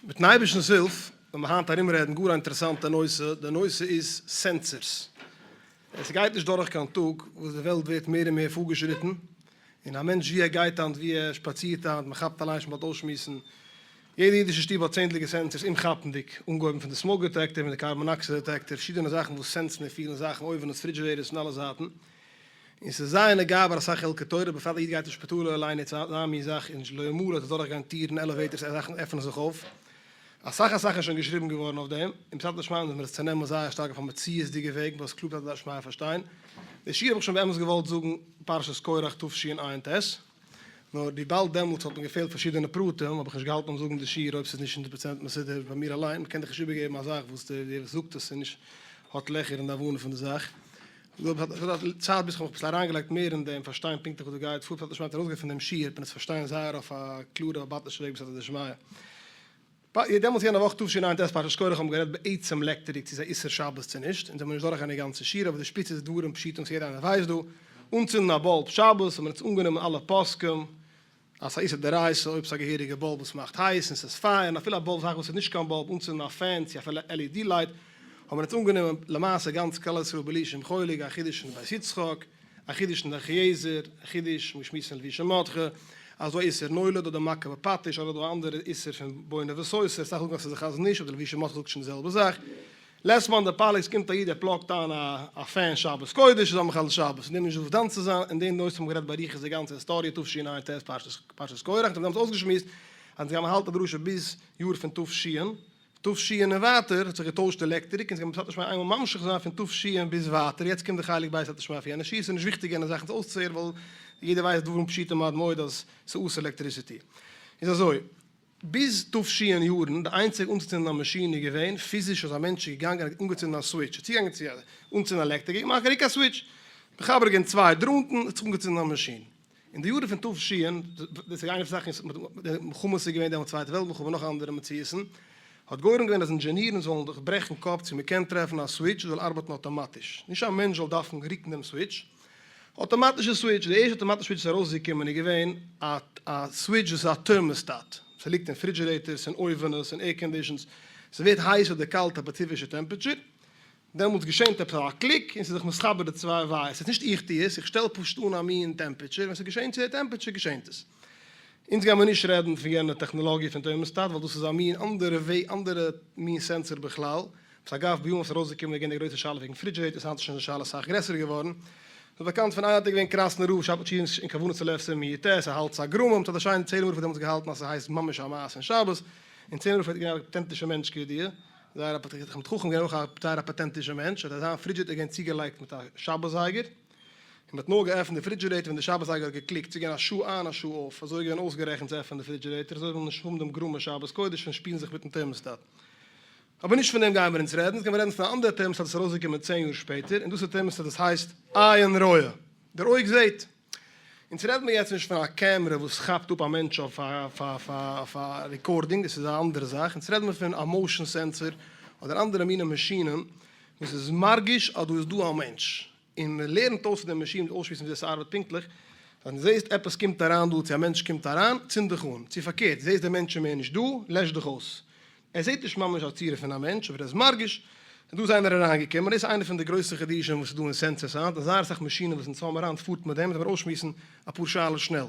מיטן אייבערשטנ'ס הילף וועלן מיר היינט ארומרעדן גאר א אינטערעסאנטע נושא, די נושא איז sensors. עס גייט נישט דורך קיין טאג וואס די וועלט ווערט מער און מער פארגעשריטן, און א מענטש ווי ער גייט היינט, ווי ער שפאצירט היינט, מען כאפט אליין שוין באלד אויסשמועסן, יעדע אידישע שטוב האט צענדליגע sensors אומכאפנדיג, אנגעהויבן פון די smoke detector און די carbon monoxide detector, פארשידענע זאכן וואס sense ן און פילן זאכן, אויווענעס, פרידזשערעיטערס פון אלע זייטן, און ס'איז זייער נוגע ביי אסאך חלקי תורה, בפרט א איד גייט אין שפיטאל אליין איז אזא מין זאך און לא ימלא האט עס דורכגיין טירן elevators זאכן עפענען זיך אויף, אסאך אסאך איז שוין געשריבן געווארן אויף דעם, און בסייעתא דשמיא מוז מען עס צונעמען זייער שטארק אויף א מציאות'דיגע וועג מ'זאל עס קלאר בסייעתא דשמיא פארשטיין. די שיעור האב איך שוין באמת געוואלט זאגן פרשת קורח תשע"ט, נאר וויבאלד דעמאלטס האט מיר געפעלט פארשידענע פרטים האב איך נישט געהאלטן ביים זאגן די שיעור אויב ס'איז נישט 100% מסודר ביי מיר אליין, מ'קען דאך נישט איבערגעבן א זאך וואס דער וואס זאגט עס איז נישט האט לעכער אין די הבנה פון די זאך. צייט ביז כ'האב מיך אביסל אריינגעלייגט מער אין דעם פארשטיין פונקטליך וואס דא גייט פאר, בסייעתא דשמיא ארויסגיין פון דעם שיעור וועט מען עס פארשטיין זייער אויף א קלארע באבאטישע וועג בסייעתא דשמיא. דעמאלטס יענע וואך תשע"ט פרשת קרח האבן גערעדט בעצם לעקטעריק צו ס'איז א איסור שבת צו נישט, אונז האבן נישט דורך גיין די גאנצע שיעור אבער די שפיץ איז דברים פשוטים וואס יעדער איינער ווייסט דא, אנצינדן א bulb שבת האבן אונז אנגענומען אלע פוסקים אז ס'איז א איסור דאורייתא אויב ס'איז א געהעריגע bulb וואס מאכט הייס און ס'איז פייער און אפילו א bulb זאך וואס איז נישט קיין bulb אנצינדן א fan צו אפילו LED light האבן אונז אנגענומען למעשה גאנץ כלל ישראל בלי שום חולק א חידוש אין בית יצחק א חידוש אין די אחיעזר א חידוש מ'האט געשמועסט אין לבושי מרדכי אז דא איסור נולד אדער מכה בפטיש אדער דא אנדערע איסור פון בונה וסותר אסאך זאגן אז ס'איז די חזון איש אבער די לבושי מרדכי זאגט שוין די זעלבע זאך לית מאן דפליג, ס'קומט א איד ער plug ט איין א fan שבת קודש איז א מחלל שבת, אין דעם איז נישט דא וואס דן צו זיין, אין דעם נושא האבן מיר גערעדט באריכות די גאנצע היסטאריע תשע"ט פרשת קורח, און האבן דעמאלטס אויסגעשמועסט אז אונז גיימער האלטן א דרשה ביז יאר פון תש, תש און ווייטער האט זיך געטוישט די עלעקטעריק, אונז גיימער בסייעתא דשמיא איינמאל ממשיך זיין פון תש ביז ווייטער, יעצט קומט די חלק ב' סייעתא דשמיא פון יענע שיעור, ס'איז נישט וויכטיג יענע זאכן אויסצוהערן ווייל יעדער ווייסט דברים פשוטים עד מאוד אז ס'אסור עלעקטריסיטי. איז אזוי. ביז תש יארן, די איינציג אנצוצינדן א מאשין איז געווען פיזיש אז א מענטש איז געגאנגען און האט אנגעצינדן א סוויטש, איז צוגעגאנגען צו אנצינדן א לעקטער, געמאכט א ריק א סוויטש, מחבר געווען צוויי דראנטן, האט זיך אנגעצינדן א מאשין. אין די יארן פון תש, דאס איז איינע פון זאכן וואס די מלחמות איז געווען דעמאלט צווייטע וועלט מלחמה און נאך אנדערע מציאות'ן, האט גורם געווען אז אינדזשענירן זאלן זיך ברעכן קאפ צו מ'קען טרעפן א סוויטש וואס זאל ארבעטן אטאמאטיש, נישט א מענטש זאל דארפן ריקן דעם סוויטש, אטאמאטישע סוויטש, די ערשטע אטאמאטישע סוויטש וואס איז ארויסגעקומען איז געווען א א סוויטש וואס איז א thermostat, ס'ליגט אין פרידזשערעיטערס און אויווענעס און air conditions, ס'ווערט הייס אדער קאלט א ספעציפישע temperature, דעמאלטס געשענט עפעס א קליק און ס'איז זיך מתחבר די צוויי wires, ס'איז נישט איך טו עס, איך שטעל פשוט אן א מין temperature, ווען ס'געשענט צו די temperature געשענט עס. אונז גיימער נישט רעדן פון יענע טעכנאלאגיע פון thermostat ווייל דאס איז א מין אנדערע וועג אנדערע מין sensor בכלל, וואס אגב ביום וואס איז ארויסגעקומען איז געווען די גרויסע שאלה וועגן פרידזשערעיטערס היינט איז שוין די שאלה אסאך גרעסער געווארן. ס'איז באקאנט פון איין זייט איז געווען קראסנער רב שבת שיעור אין כוונת הלב סימן י ט, ער האלט ס'א גרמא, מצד השני צעהלים רב האט דעמאלטס געהאלטן אז ס'הייסט ממש א מעשה אין שבת, און צעהלים רב איז געווען א פאטענטישע מענטש כידוע, זייער א תלמיד חכם געווען אויך א זייער א פאטענטישע מענטש, האט ער זיין פרידזשערעיטער געווען צוגעלייגט מיט א שבת זייגער, און מ'האט נאר געעפנט די פרידזשערעיטער ווען די שבת זייגער האט געקליקט, ס'איז געווען א שעה איין א שעה אויף, אזוי איז געווען אויסגערעכנט צו עפענען די פרידזשערעיטער, אזוי זאל מען נישט האבן דעם גרמא שבת קודש פון שפילן זיך מיטן thermostat. אבער נישט פון דעם גייען מיר אונז רעדן, אונז גייען מיר רעדן פון א אנדערע thermostat וואס איז ארויסגעקומען צען יאר שפעטער, און דאס איז thermostat וואס הייסט עין רואה, דער אויג זעט. אונז רעדן מיר יעצט נישט פון א קעמרע וואס כאפט אפ א מענטש אויף א recording, דאס איז א אנדערע זאך, אונז רעדן מיר פון א motion sensor אדער אנדערע מיני מאשינען וואס איז מרגיש אז דא איז דא א מענטש, און מען לערנט אויס פון די מאשין מיט אויסשמועסן ווי אזוי ס'ארבעט פונקטליך, אז דו זעסט עפעס קומט אריין דא צו א מענטש קומט אריין, צינד דיך אן, צו פארקערט, זעסט דער מענטש איז מער נישט דא, לעש דיך אויס. ער זעט נישט ממש א צורה פון א מענטש, אבער ער איז מרגיש אז דא איז איינער אריינגעקומען, דאס איז איינע פון די גרויסע חידושים וואס איז דא אין sensors היינט, און זייער אסאך מאשינען וואס אונז האבן היינט פארט מיט דעם, מיר אויסשמועסן אפאר שאלות שנעל.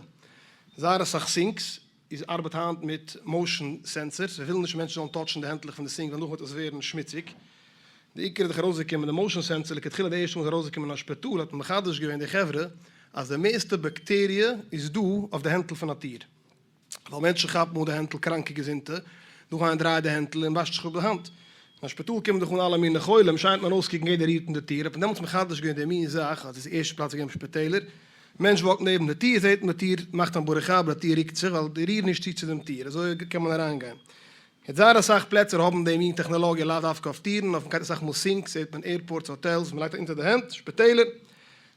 זייער אסאך sinks איז ארבעט היינט מיט motion sensors, זיי ווילן נישט מענטשן זאלן touch ן די הענטלעך פון די sink ווייל נאכדעם וועט עס ווערן שמוציג. די עיקר איז דאך ארויסגעקומען די motion sensor לכתחילה די ערשטע מאל איז ארויסגעקומען אין א שפיטאל האט מען מחדש געווען די חברה אז די מערסטע באקטעריע איז דא אויף די הענטל פון א טיר ווייל מענטשן כאפן אן די הענטל קראנקע געזונטע נאך איינער דרייט די הענטל און וואשט זיך אפ די האנט. אין א שפיטאל קומען דאך אן אלע מיני חולים שיינט מען אויסקוקן יעדער רירט אין די טיר האט מען דעמאלטס מחדש געווען די מין זאך אז דאס ערשטע פלאץ איז געווען שפיטעלער מענטש walk ט נעבן די טיר זעט מען די טיר מאכט א ברוך הבא די טיר רוקט זיך ווייל די ריר נישט צו צו דעם טיר אזוי קען מען אריינגיין. יעצט זייער אסאך פלעצער האבן די מין טעכנעלאגיע לאו דווקא אויף טירן אויף מ'גייט אסאך מאל sinks זעט מען airports האטעלס מ'לייגט אונטער די הענט שפיטעלער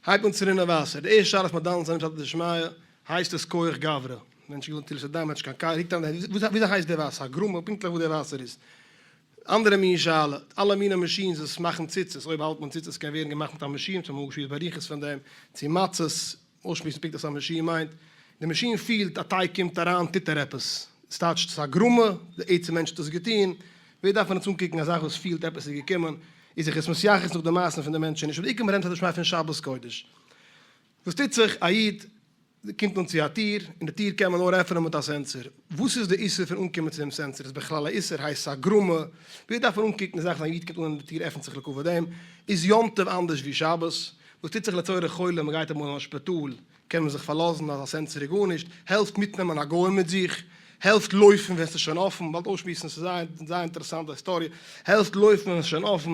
הייבט אן צו רינען וואסער די ערשטע שאלה וואס מ'דארף דן זיין בסייעתא דשמיא הייסט עס כח גברא מענטשן געוואלט נטילת ידיים האט נישט קיין כח רוקט אריין די הענט וויאזוי הייסט די וואסער א גרמא פונקטליך וואס די וואסער איז אנדערע מין שאלה אלע מיני מאשינס וואס מאכן ציצית אויב האלט מען ציצית קען ווערן געמאכט מיט א מאשין וואס האבן אמאל געשמועסט באריכות פון דעם צו מצות אויסשמועסן פונקט וואס א מאשין מיינט, די מאשין פילט א טייג קומט אריין טוט ער עפעס. ס'טייטש ס'איז א גרמא, די עצם מענטש האט עס געטון, ווער דארף מען אונז אנקוקן א זאך וואס פילט עפעס איז געקומען, איז זיך עס מתייחס נאך די מעשים פון די מענטש נישט, אבער בעיקר מ'רעדט דא פון שבת קודש. וואס טוט זיך, א איד קומט אן צו א טיר, און די טיר קען מען נאר עפענען מיט א sensor, וואס איז די איסור פון אנקומען צו דעם sensor, איז בכלל א איסור, הייסט עס א גרמא, ווער דארף מען אנקוקן די זאך ווען א איד קומט אן און די טיר עפענט זיך לכבוד דעם, איז יום טוב אנדערש ווי שבת, וואס טוט זיך לצורך חולה, מ'גייט אמאל אין א שפיטאל, קען מען זיך פארלאזן אז א sensor איז גארנישט, העלפט מיטנעמען א גוי מיט זיך, העלפט לויפן ווען ס'איז שוין אפן, באלד אויסשמועסן, ס'איז זייער זייער אינטערעסאנט די היסטאריע, העלפט לויפן ווען ס'איז שוין אפן,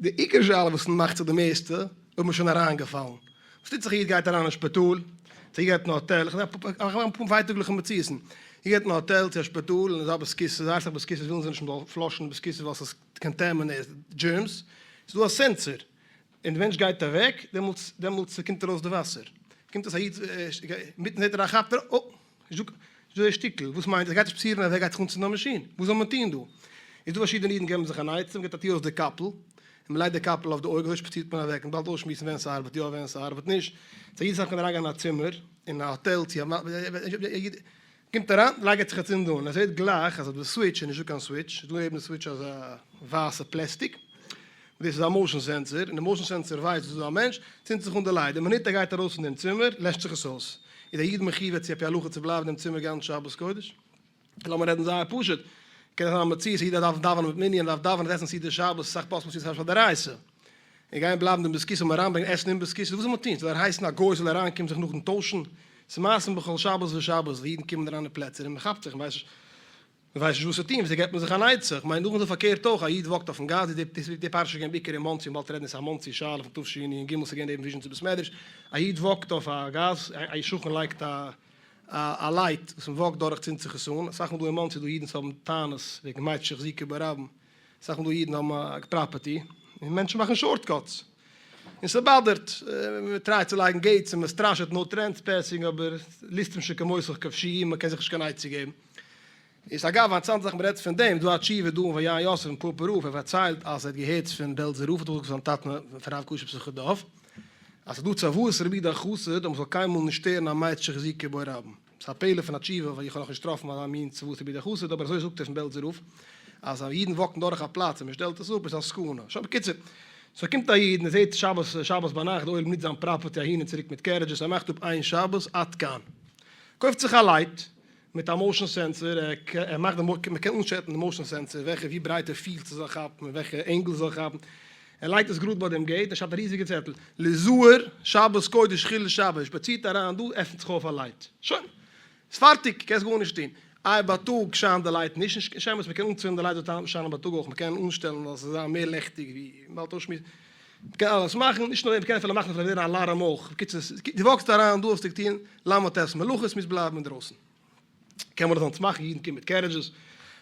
די עיקר שאלה וואס מאכט זיך די מערסטע, אויב מ'איז שוין אריינגעפאלן, וואס טוט זיך א איד גייט אריין אין שפיטאל, צו א איד גייט אין א האטעל, איך מאך אפאר ווייטאגליכע מציאות'ן, איד גייט אין א האטעל צו א שפיטאל און איז א בית הכסא, זייער אסאך בית הכסא'ס ווילן זיי נישט מ'זאל flush ן בית הכסא ווייל ס'איז contaminated germs, ס'איז דא א sensor, און די מענטש גייט אוועק, דעמאלטס דעמאלטס קומט ארויס די וואסער, קומט אויס א איד אינמיטן זעט ער א כאפט ער אוי, נישט דא די שטיקל, וואס מיינט עס גייט נישט פאסירן אז ער גייט זיך אנצינדן א מאשין, וואס זאל מען טון דא? איז דא פארשידענע אידן געבן זיך אן עצה, מ'געט א טו אויס די קאפל, און מ'לייגט די קאפל אויף די אויג אזוי שפאצירט מען אוועק, און באלד אויסשמועסן ווען ס'ארבעט יא ווען ס'ארבעט נישט, צו א איד דארף מען אריינגיין אין א צימער, אין א האטעל צו א איד קומט אריין, לייגט זיך א צינד אן, ער זעט גלייך אז אויף די סוויטש איז נישטא קיין סוויטש, איז דא נעבן די סוויטש אזא ווייסע פלעסטיק, דאס איז א motion sensor, און די motion sensor ווייסט וואס איז דא א מענטש, צינדט זיך אן די light, די מינוט ער גייט ארויס פון דעם צימער, לעשט זיך עס אויס. איז א איד מחויב צו ע פ הלכה צו בלייבן אין דעם צימער גאנץ שבת קודש? לאמיר רעדן זייער פשוט, קען זיין א מציאות א איד דארף דאווענען מיט מנין, דארף דאווענען עסן סעודת שבת, אסאך פוסקים סעודת שבת דאורייתא, און גיין בלייבן דעם בית הכסא און אריינברענגען עסן אין בית הכסא, וואס זאל מען טון? זאל ער הייסן א גוי זאל אריינקומען זיך נאכדעם טוישן? ס'איז מעשים בכל שבת ושבת ווי אידן קומען אריין אין פלעצער און מ'כאפט זיך, מ'ווייסט נישט מ'ווייסט נישט וואס צו טון, וויאזוי געבט מען זיך אן עצה? איך מיין נאכדעם איז פארקערט אויך, א איד walk ט אויפן גאס, די די פרשה איז געווען בעיקר אין מאנסי, און באלד רעדן איז א מאנסי שאלה פון תשנ ג, ס'איז געווען נעבן וויזשניצער בית מדרש, א איד walk ט אויף א גאס, א שכן לייגט א א light וואס מ'וואקט דורך צינדט זיך עס אן, אסאך מאל דא אין מאנסי איז דא אידן וואס האבן טענות וועגן מייט שהחזיקו ברבים, אסאך מאל דא אידן האבן א property און מענטשן מאכן shortcuts און ס'באדערט, מ'טרייט צו לייגן gates און מ'סטראשעט no trespassing אבער ליסטים שכמותך כבשי מ'קען זיך נישט קיין עצה געבן. איז אגב א אינטערעסאנטע זאך מ'רעדט פון דעם, דא א תשובה דא אין ויען יוסף פון פאפא רב, ער פארציילט אז ער האט געהערט פון בעלזער רב האט אויך געזאגט פון זיין טאטן פון רב קשה פסחו דוב אז ס'איז דא צוואות רבי יהודה החסיד אז מ'זאל קיינמאל נישט שטערן א מת שהחזיקו בו רבים. ס'איז א פלא פון א תשובה ווייל איך האב נאכנישט געטראפן אזא מין צוואת רבי יהודה החסיד אבער אזוי זאגט ער פון בעלזער רב אז אז אידן walk ן דורך א פלאץ און מ'שטעלט עס אפ איז א סכנה. שוין בקיצור. so קומט א איד און ער זעט שבת שבת ביינאכט די עולם נוצט זיין property אהין און צוריק מיט carriages ער מאכט אפ איין שבת עד כאן. קויפט זיך א light מיט א motion sensor, ער מאכט די מען קען אנסעטן די motion sensor וועלכע ווי ברייט ער פילט ס'זאל כאפן און וועלכע angle ס'זאל כאפן, ער לייגט עס גראד ביי דעם gate, ער שרייבט א ריזיגע צעטל, להיזהר, שבת קודש חילול שבת, שפאצירט אריין דא, עפנט זיך אויף א light, שוין, איז פארטיג, קענסט גארנישט טון, איי בייטאג שיינט די light נישט, נישט קיין שמות, מען קען אנצינדן די light זאל שיינען בייטאג אויך, מען קען אנשטעלן אז ס'זאל זיין מער לעכטיג ווי מ'האלט אויסשמועסן, מ'קען אלעס מאכן, נישט נאר דעם, מ'קען אפילו מאכן ס'זאל ווערן א אלארעם אויך, בקיצור, דו walk סט אריין דא האסטו געטון ל"ט מלאכות, מוזט בלייבן אינדרויסן. קען מען דאס אלץ מאכן, אידן קומען מיט carriages,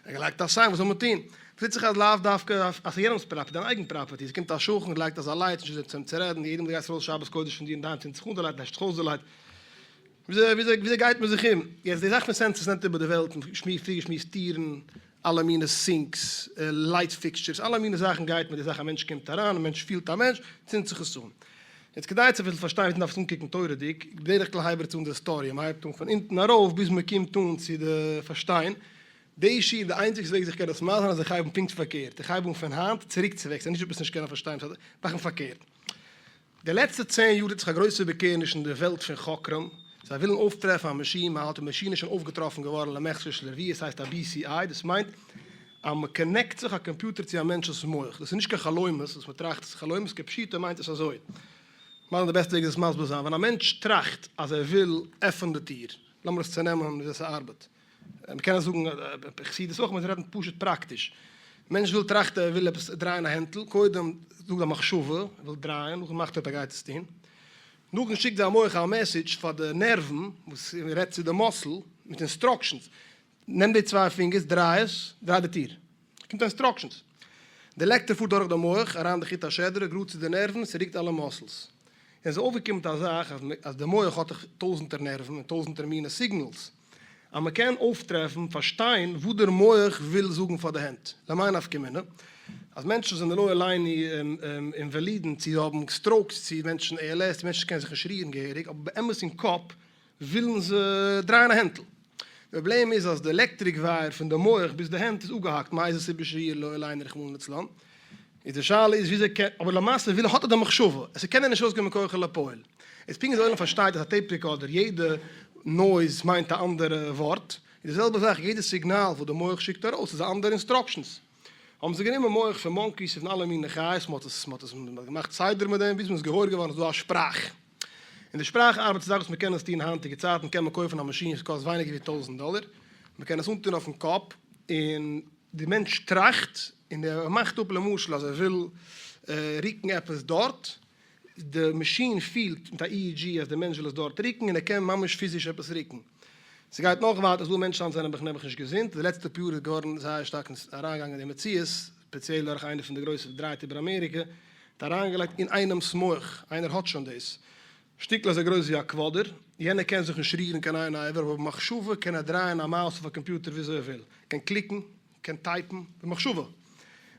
ער געלייגט א sign, וואס זאל מען טון? פארשטייט זיך אז לאו דווקא אז ס'איז יענעמ'ס property, דיין אייגן property, ס'קומט א שכן, לייגט אזא light, נישט אזוי צו אים צו רעדן, יעדע מאל דו גייסט ארויס שבת קודש פון דיר אינדערהיים צינדט זיך אן די light, לעשט זיך אויס די light. וויאזוי וויאזוי וויאזוי גייט מען זיך אום? יעצט די זאך פון sensors נעמט איבער די וועלט, מ'שמועסט פרי געשמועסט טירן, אלע מיני sinks, light fixtures, אלע מיני זאכן גייט מיט די זאך א מענטש קומט אריין, א מענטש פילט א מענטש, צינדט זיך עס אן. יעצט כדי צו אביסל פארשטיין ווי מ'דארף עס אנקוקן תורה'דיג, בדרך כלל הייבערט אן די היסטאריע, מ'הייבט אן פון אונטן ארויף ביז מ'קומט אן צו די פארשטיין. די שיעור די איינציגסטע וועג זיך קען עס מסביר זיין אז איך הייב אן פונקט פארקערט, איך הייב אן פון היינט צוריק צו וועגס, נישט עפעס נישט קענען פארשטיין, מאכן פארקערט. די לעצטע 10 יאר טוט זיך א גרויסע איבערקערעניש אין די וועלט פון חוקרים, זיי ווילן אויפטרעפן א מאשין, מען האט די מאשין איז שוין אויפגעטראפן געווארן למחצה של רביע, עס הייסט א BCI, דאס מיינט אז מען connect זיך א קאמפיוטער צו א מענטש'ס מח, דאס איז נישט קיין חלומות וואס מען טראכט, עס איז חלומות כפשוטו מיינט עס אזוי, מיין די בעסטע וועג עס מסביר זיין, ווען א מענטש טראכט אז ער וויל עפענען די טיר, לאמיר עס צונעמען וויאזוי עס ארבעט, מען קען עס זאגן חסידות אויך, מען רעדט פשוט פראקטיש. מענטש וויל טראכט ער וויל עפעס דרייען א הענטל, קודם זאגט א מחשבה, ער וויל דרייען, נאכדעם מאכט ער אפ ער גייט עס טון. נאכדעם שיקט זיין מח א message פאר די נערוון, וואס רעדט צו די muscle, מיט instructions, נעם די צוויי פינגערס, דריי עס, דריי די טיר. קומט instructions. די לעקטער פארט דורך די מח, אריין די חוט השדרה, גראד צו די נערוון, ס'רוקט אלע muscles. און ס'איז אויפגעקומען מיט א זאך אז די מח האט דאך טויזענטער נערוון און טויזענטער מיני signals. אז מען קען אויפטרעפן, פארשטיין וואס דער מח וויל זאגן פאר די הענט. למאי נפקא מינה? אז מענטשן זענען לא עלינו אינוואלידן, צו האבן strokes, צו מענטשן ALS, צו מענטשן קענען זיך נישט רירן געהעריג, אבער באמת אין קאפ ווילן זיי דרייען א הענטל. די פראבלעם איז אז די electric wire פון די מח ביז די הענט איז אפגעהאקט מאיזה סיבה שיהיה לא עלינו רחמנא לצלן, איז די שאלה איז וויאזוי קען, אבער למעשה וויל האט ער די מחשבה, עס קען ער נישט ארויסגיין מכח אל הפועל. איז פונקט ווי די עולם פארשטייט אז א tape recorder יעדע noise מיינט א אנדערע ווארט, איז די זעלבע זאך יעדע סיגנאל וואס די מח שיקט ארויס איז א אנדערע instructions. האבן זיי גענומען מח פון monkeys און פון אלע מיני חיות, מען האט עס מען האט עס געמאכט סדר מיט דעם ביז מען איז געוואויר געווארן אז ס'איז דא א שפראך. און די שפראך ארבעט איז א זאך וואס מען קען עס טון היינטיגע צייטן קען מען קויפן א מאשין וואס קאסט ווייניגער ווי 1000 דאלער, מען קען עס אנטון אויפן קאפ און די מענטש טראכט און ער מאכט אפ למשל אז ער וויל רוקן עפעס דארט, די מאשין פילט מיט א EEG אז די מענטש וויל עס דארט רוקן און ער קען ממש פיזיש עפעס רוקן. ס'גייט נאך ווייטער, ס'דא מענטשן היינט זענען נעבעך נישט געזונט, די לעצטע פאר יאר איז געווארן זייער שטארק אריינגעגאנגען אין די מציאות, ספעציעל דורך איינער פון די גרויסע וואס דרייט איבער אמעריקע, האט אריינגעלייגט אין איינעמ'ס מח, איינער האט שוין דאס שטיקל אזוי גרויס ווי א quarter, יענער קען זיך נישט רירן קיין איין אבר, אבער במחשבה קען ער דרייען א mouse אויף א קאמפיוטער וויאזוי ער וויל, קען click ן, קען type ן, במחשבה.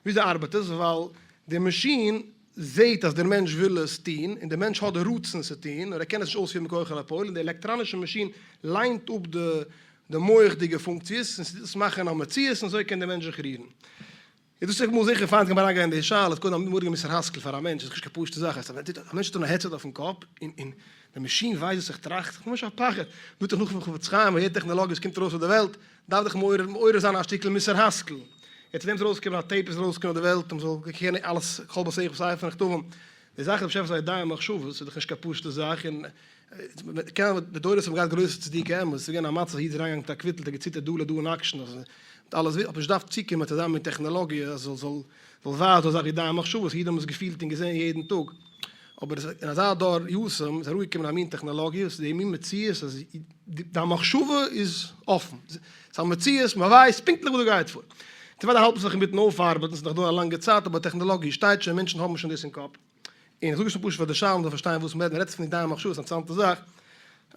וויאזוי ארבעט עס? ווייל די מאשין זעהט אז דער מענטש וויל עס טוהן, און דער מענטש האט די רצון צו טוהן, נאר ער קען עס נישט אויספירן מכח אל הפועל, און די עלעקטראנישע מאשין ליינט אפ די די מוח'דיגע פונקציעס, און ס'טוט עס מאכן א מציאות, און אזוי קען דער מענטש זיך רירן. איז דאס אמאל זיכער פאר אונז קען מען אריינגיין אין די שאלה, קודם א מורא'דיגע מוסר השכל פאר א מענטש, איז נישט קיין פשוט'ע זאך, אז א מענטש האט אן א headset אויפן קאפ, און און די מאשין ווייסט וואס איך טראכט, ס'איז ממש א פחד, מ'זאגט דאך נאך פון חפץ חיים אז יעדע טעכנאלאגיע וואס קומט ארויס אויף די וועלט, דארף דאך מעורר זיין א שטיקל מוסר השכל. יעצט ווען ס'איז ארויסגעקומען א tape איז ארויסגעקומען אויף די וועלט און מ'זאל קענען אלעס כל בשכל ספר נכתבים. די זאך איז באשעפער זייער דיין מחשבות איז דאך נישט קיין פשוטע זאך און קען די דורות האבן געהאט גרויסע צדיקי אמת ס'איז געווען א מצב אז איד איז אריינגעגאנגען מיט א קוויטל האט ער געציטערט דא לדא נקשן אז מיט אלעס האט נישט געדארפט צוקומען צו אזא מין טעכנעלאגיע אז זאל זאל זאל ווייזן אזא זאך ווי דיין מחשבות אידן האבן עס געפילט און געזען יעדן טאג. אבער אין אזא דור יתום איז אראפגעקומען א מין טעכנאלאגיע וואס איז די מין מציאות אז דיין מחשבה איז אפן, ס'איז א מציאות, מען ווייסט פונקטליך וואס דא גייט פאר. אוודאי האלט מען זיך אינמיטן אויפארבעטן, ס'איז נאך דא א לאנגע צייט, אבער טעכנאלאגיע שטייט שוין, מענטשן האבן שוין דאס אין קאפ. און איך זאג עס שוין פשוט פאר די שאלה, מ'זאל פארשטיין וואס מ'רעדט, מ'רעדט פון דיין מחשבה, ס'איז א אינטערעסאנטע זאך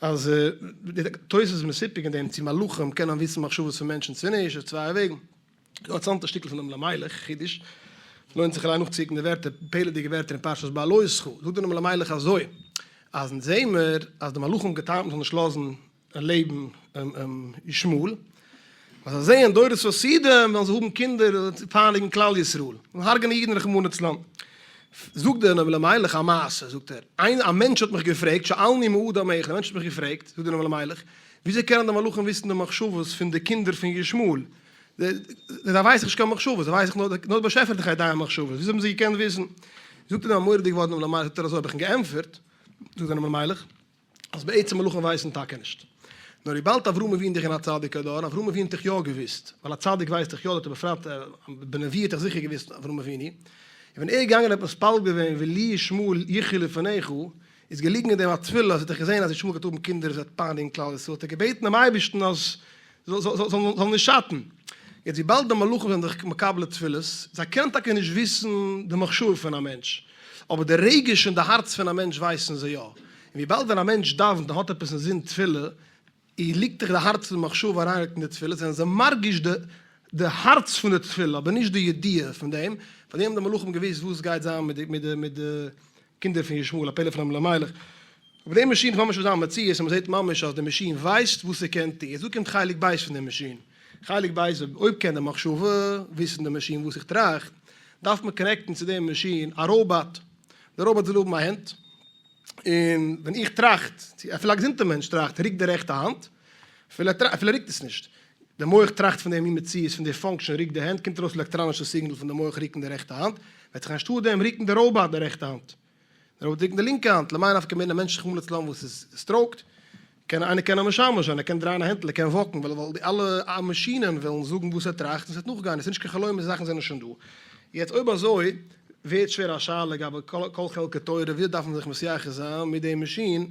אז די תוס' איז מסופק אין דעם צו מלאכים קענען וויסן מחשבות פון מענטשן צו נישט, ס'איז צוויי וועגן. דא א אינטערעסאנטע שטיקל פון דעם אלימלך, חידוש, לוינט זיך אליין נאכצוקוקן די ווערטער, פלא'דיגע ווערטער אין פרשת בהעלותך, זאגט דער אלימלך אזוי, אז אונז זעהן מיר אז די מלאכים האבן געטענה'ט מ'זאל נישט לאזן לעבן ישמעאל, ווייל זיי זעען דורות עתידים וועלן זיי האבן קינדער צו פייניגן כלל ישראל, און הרג'נען אידן רחמנא לצלן. זאגט דער אלימלך א מעשה, זאגט ער, איין א מענטש האט מיך געפרעגט, שאלני מאדם אחד, א מענטש האט מיך געפרעגט, זאגט דער אלימלך, וויאזוי קענען די מלאכים וויסן די מחשבות פון די קינדער פון ישמעאל? זיי ווייסן נישט קיין מחשבות, זיי ווייסן נאר דער באשעפער האט דאך דיין מחשבות, וויאזוי האבן זיי געקענט וויסן? זאגט ער אים א מורא'דיג ווארט, נאר למעלה זאגט ער אזוי האב איך אים געענטפערט, זאגט דער אלימלך, אז בעצם מלאכים ווייסן טאקע נישט, נאר וויבאלד אברהם אבינו איז דאך א צדיק הדור, אברהם אבינו האט דאך יא געוואוסט, ווייל א צדיק ווייסט דאך יא, דארט בפרט בנבואה האט דאך זיכער געוואוסט אברהם אבינו, און ווען ער איז געגאנגען האט מתפלל געווען ולי ישמעאל יחי לפניך, איז געליגן אין דעם א תפילה אז ער האט דאך געזען אז ישמעאל גייט האבן קינדער עס וועט פייניגן כלל ישראל, האט ער געבעטן דעם אייבערשטן אז זאל נישט שאטן. יעצט וויבאלד די מלאכים זענען דאך מקבלי תפילות, זיי קענען טאקע נישט וויסן די מחשבה פון א מענטש, אבער די רגש און די הארץ פון א מענטש ווייסן זיי יא. און וויבאלד ווען א מענטש דאווענט און האט עפעס אין זין תפילה, אי ליגט דאך די הארץ און מחשבה אריינגעלייגט אין די תפילה, זענען זיי מרגיש די די הארץ פון די תפילה, אבער נישט די ידיעה פון דעם, פאר דעם האבן די מלאכים געוואוסט וואס גייט זיין מיט די מיט די מיט די קינדער פון ישמעאל, א פלא פונעם אלימלך. אבער די מאשין איז ממש אזא מציאות אז מ'זעט ממש אז די מאשין ווייסט וואס ס'קען טון. יעצט דא קומט חלק ב' פון די מאשין. חלק ב' איז אויב קען די מחשבה וויסן די מאשין וואס איך טראכט, דארף מען connect ן צו די מאשין א ראבאט. די ראבאט זאל האבן א הענט, און ווען איך טראכט, צו אפילו א געזונטע מענטש טראכט, רוקט די רעכטע האנט, אפילו ער רוקט עס נישט. די מח טראכט פון די מין מציאות פון די function רוקט די הענט, קומט ארויס עלעקטראנישע סיגנאל פון די מח רוקן די רעכטע האנט, וועט זיך אנשטאט דעם רוקן די ראבאט די רעכטע האנט. דער ראבאט רוקן די לינקע האנט, למאי נפקא מינה, א מענטש רחמנא לצלן וואס איז stroked, קען איינער קען א משמש זיין, ער קען דרייען א הענטל, ער קען walk ן, ווייל די אלע מאשינען וועלן זאגן וואס ער טראכט און ס'וועט נאכגיין, עס איז נישט קיין חלומות די זאכן זענען שוין דא. יעצט אויב אזוי ווערט שווער א שאלה לגבי כל חלקי תורה, וויאזוי דארף מען זיך מתייחס זיין מיט די מאשין,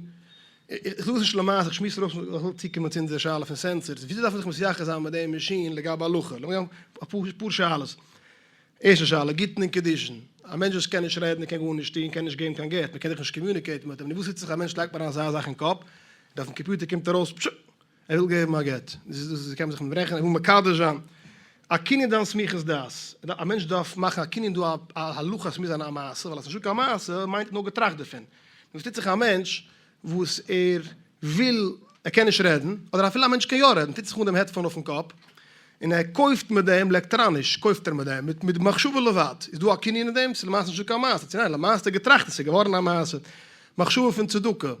איך זאג עס נישט למעשה, איך שמועס ארויס איך וויל צוקומען צו אונזער שאלה פון sensors, וויאזוי דארף מען זיך מתייחס זיין מיט די מאשין לגבי הלכה, לאמיר גיין אפאר שאלות. ערשטע שאלה, גיטין און קידושין. א מענטש וואס קען נישט רעדן און קען גארנישט טון, קען נישט געבן קיין גט, מען קען דאך נישט communicate ן מיט אים, נו וואס טוט זיך א מענטש לייגט מיר אריין אזא זאך אין קאפ, און אויפן קאמפיוטער קומט ארויס פשש, ער וויל געבן א גט, דאס איז קען מען זיך מיט רעכענען, ער וויל מקדש זיין. א קנין דיין סמיכות דעת, א מענטש דארף מאכן א קנין דא א הלכה עס מוז זיין א מעשה, ווייל אז ס'נישטא קיין מעשה מיינט נאר געטראכט דערפון. נו וואס טוט זיך א מענטש וואס ער וויל. ער קען נישט רעדן, אדער אפילו א מענטש קען יא רעדן, טוט זיך אן דעם headphone אויפן קאפ, און ער קויפט מיט דעם עלעקטראניש, קויפט ער מיט דעם, מיט מחשבה לבד, איז דא א קנין אין דעם? ס'איז למעשה נישטא קיין מעשה, צו ניין, למעשה האט ער געטראכט און ס'איז געווארן א מעשה. מחשבה פון צדקה.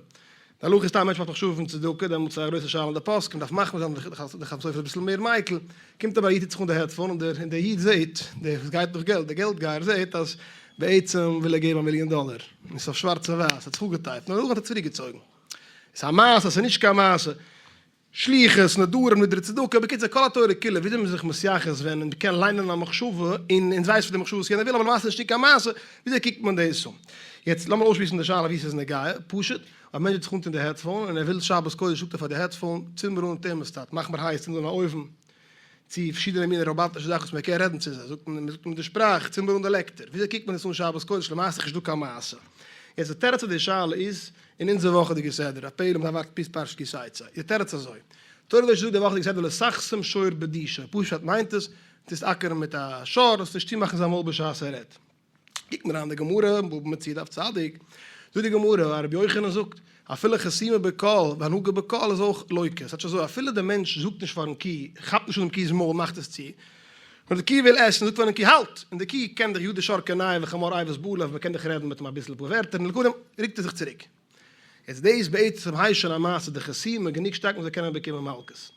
די הלכה איז סתם א מענטש מאכט מחשבה פון צדקה, דעמאלטס איז א גרויסע שאלה אין די פוסקים, דארף מחמיר זיין די חתם סופר אביסל מער מיקל, קומט אבער א איד טוט זיך אן די headphone און דער איד זעט, דער וואס גייט נאך געלט, דער געלט גייער זעט אז בעצם וויל ער געבן א מיליאן דאלער, און ס'איז אויף שווארץ און ווייס, ער האט זיך אפגע type ט, נאר דערנאך האט ער צוריק געצויגן. ס'איז א מעשה, ס'איז נישט קיין מעשה. שליחות, נדרים, נדרי צדקה, בקיצור כל התורה כולה, וויאזוי מ'איז זיך מתייחס ווען מ'קען ליינען א מחשבה און אונז ווייסט פון די מחשבה וואס יענער וויל אבער למעשה איז נישט קיין מעשה, וויאזוי קוקט מען דאס אן? יעצט לאמיר אויסשמועסן די שאלה ווי ס'איז נוגע, פשוט, א מענטש זיצט זיך אונטער די headphone און ער וויל שבת קודש זאגט ער פאר די headphone, צינד מיר אן thermostat, מאך מיר הייס, צינד אן א אויוון, צו פארשידענע מיני ראבאטישע זאכן וואס מ'קען רעדן צו זיי, זאגט מען, מ'זאגט מיט די שפראך, צינד מיר אן די לעקטער, וויאזוי קוקט מען עס אן שבת קודש, למעשה איז נישטא קיין מעשה. יעצט די תירוץ צו די שאלה איז, אין אונזער וואכעדיגע סדרה, א פלא מ'דארף ווארטן ביז פרשת כי תצא, איז די תירוץ אזוי, תורה הקדושה זאגט די וואכעדיגע סדרה לא תחסום שור בדישו, פשוט מיינט עס, טוסט אקערן מיט א שור, זאלסט נישט צומאכן זיין מויל בשעת ער רעדט. קוקט מען אריין די גמרא, בבא מציעא דף צדיק, זאגט די גמרא, רבי יוחנן זאגט, אפילו חסימה בקול והנהגה בקול איז אויך לוקה, ס'טייטש אזוי, אפילו דער מענטש זאגט נישט פארן קי, כאפט נישט אן דעם קי'ס מויל מאכט עס צו, ווען די קי וויל עסן זאגט פארן קי האלט, און די קי קען דאך יודע שור קונהו וחמור אבוס בעליו, מ'קען דאך רעדן מיט אים אביסל אפאר ווערטער און לכאורה רוקט ער זיך צוריק. יעצט דאס בעצם הייסט שוין א מעשה די חסימה גענוג שטארק מ'זאל קענען באקומען מלקות.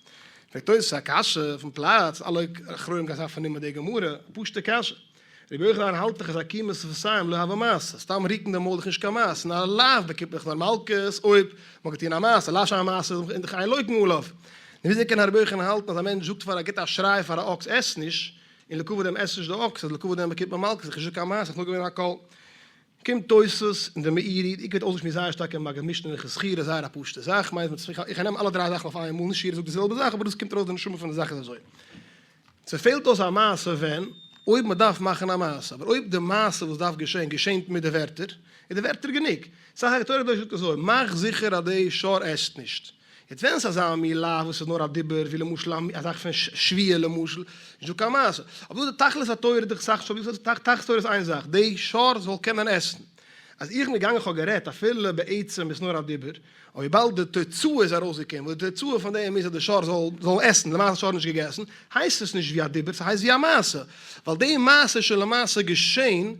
פרעגט תוס' א קשיא פון פלאץ, אלע אחרונים גייען זיין פארנומען מיט די גמרא, א פשוטע קשיא. רבי יוחנן האלט דאך אז עקימת שפתיים לא הוה מעשה, סתם רוקן די מויל איז נישט קיין מעשה, נאר א לאו באקומט מען דאך נאר מלקות אויב מ'האט געטון א מעשה, לאו שאין מעשה איז דאך אין לוקין עליו. נו וויאזוי קען רבי יוחנן האלטן אז א מענטש זאגט פאר א גיט א שריי פאר א אקס עס נישט, און לכבוד דעם עסט נישט די אקס, אז לכבוד דעם באקומט מען מלקות, איז נישט קיין מעשה, איז נאר געווען א קול. קומט תוס' און די מאירי, די עיקר ווערט אויסגעשמועסט זייער שטארק אין מגיד משנה און חזכירה, זייער א פשוטע זאך, מיינט מען איך נעם אלע דריי זאכן אויף איין מאל, נישט יעדער זאגט די זעלבע זאך, אבער דאס קומט ארויס די נשמה פון די זאך איז אזוי. ס'פעלט אויס א מעשה ווען, אויב מ'דארף מאכן א מעשה, אבער אויב די מעשה וואס דארף געשען געשענט מיט די ווערטער, איז די ווערטער גענוג. סך הכל תורה הקדושה זאגט אזוי, מאך זיכער אז די שור עסט נישט. יעצט ווען ס'איז אזא מין לאו וואס איז נאר א דיבור, ווי למשל א זאך פון שבועה למשל, נישט דא קיין מעשה. אבער דא די תכלית התורה איז דאך סך הכל, תכלית התורה איז איין זאך, די שור זאל קענען עסן. אז איך בין געגאנגען כ'האב גערעדט אפילו בעצם איז נאר א דיבור, אבער וויבאלד די תוצאה איז ארויסגעקומען, וואס די תוצאה פון דעם איז אז די שור זאל זאל עסן, למעשה האט שור נישט געגעסן, הייסט עס נישט ווי א דיבור, ס'הייסט ווי א מעשה, ווייל די מעשה איז שוין למעשה געשען,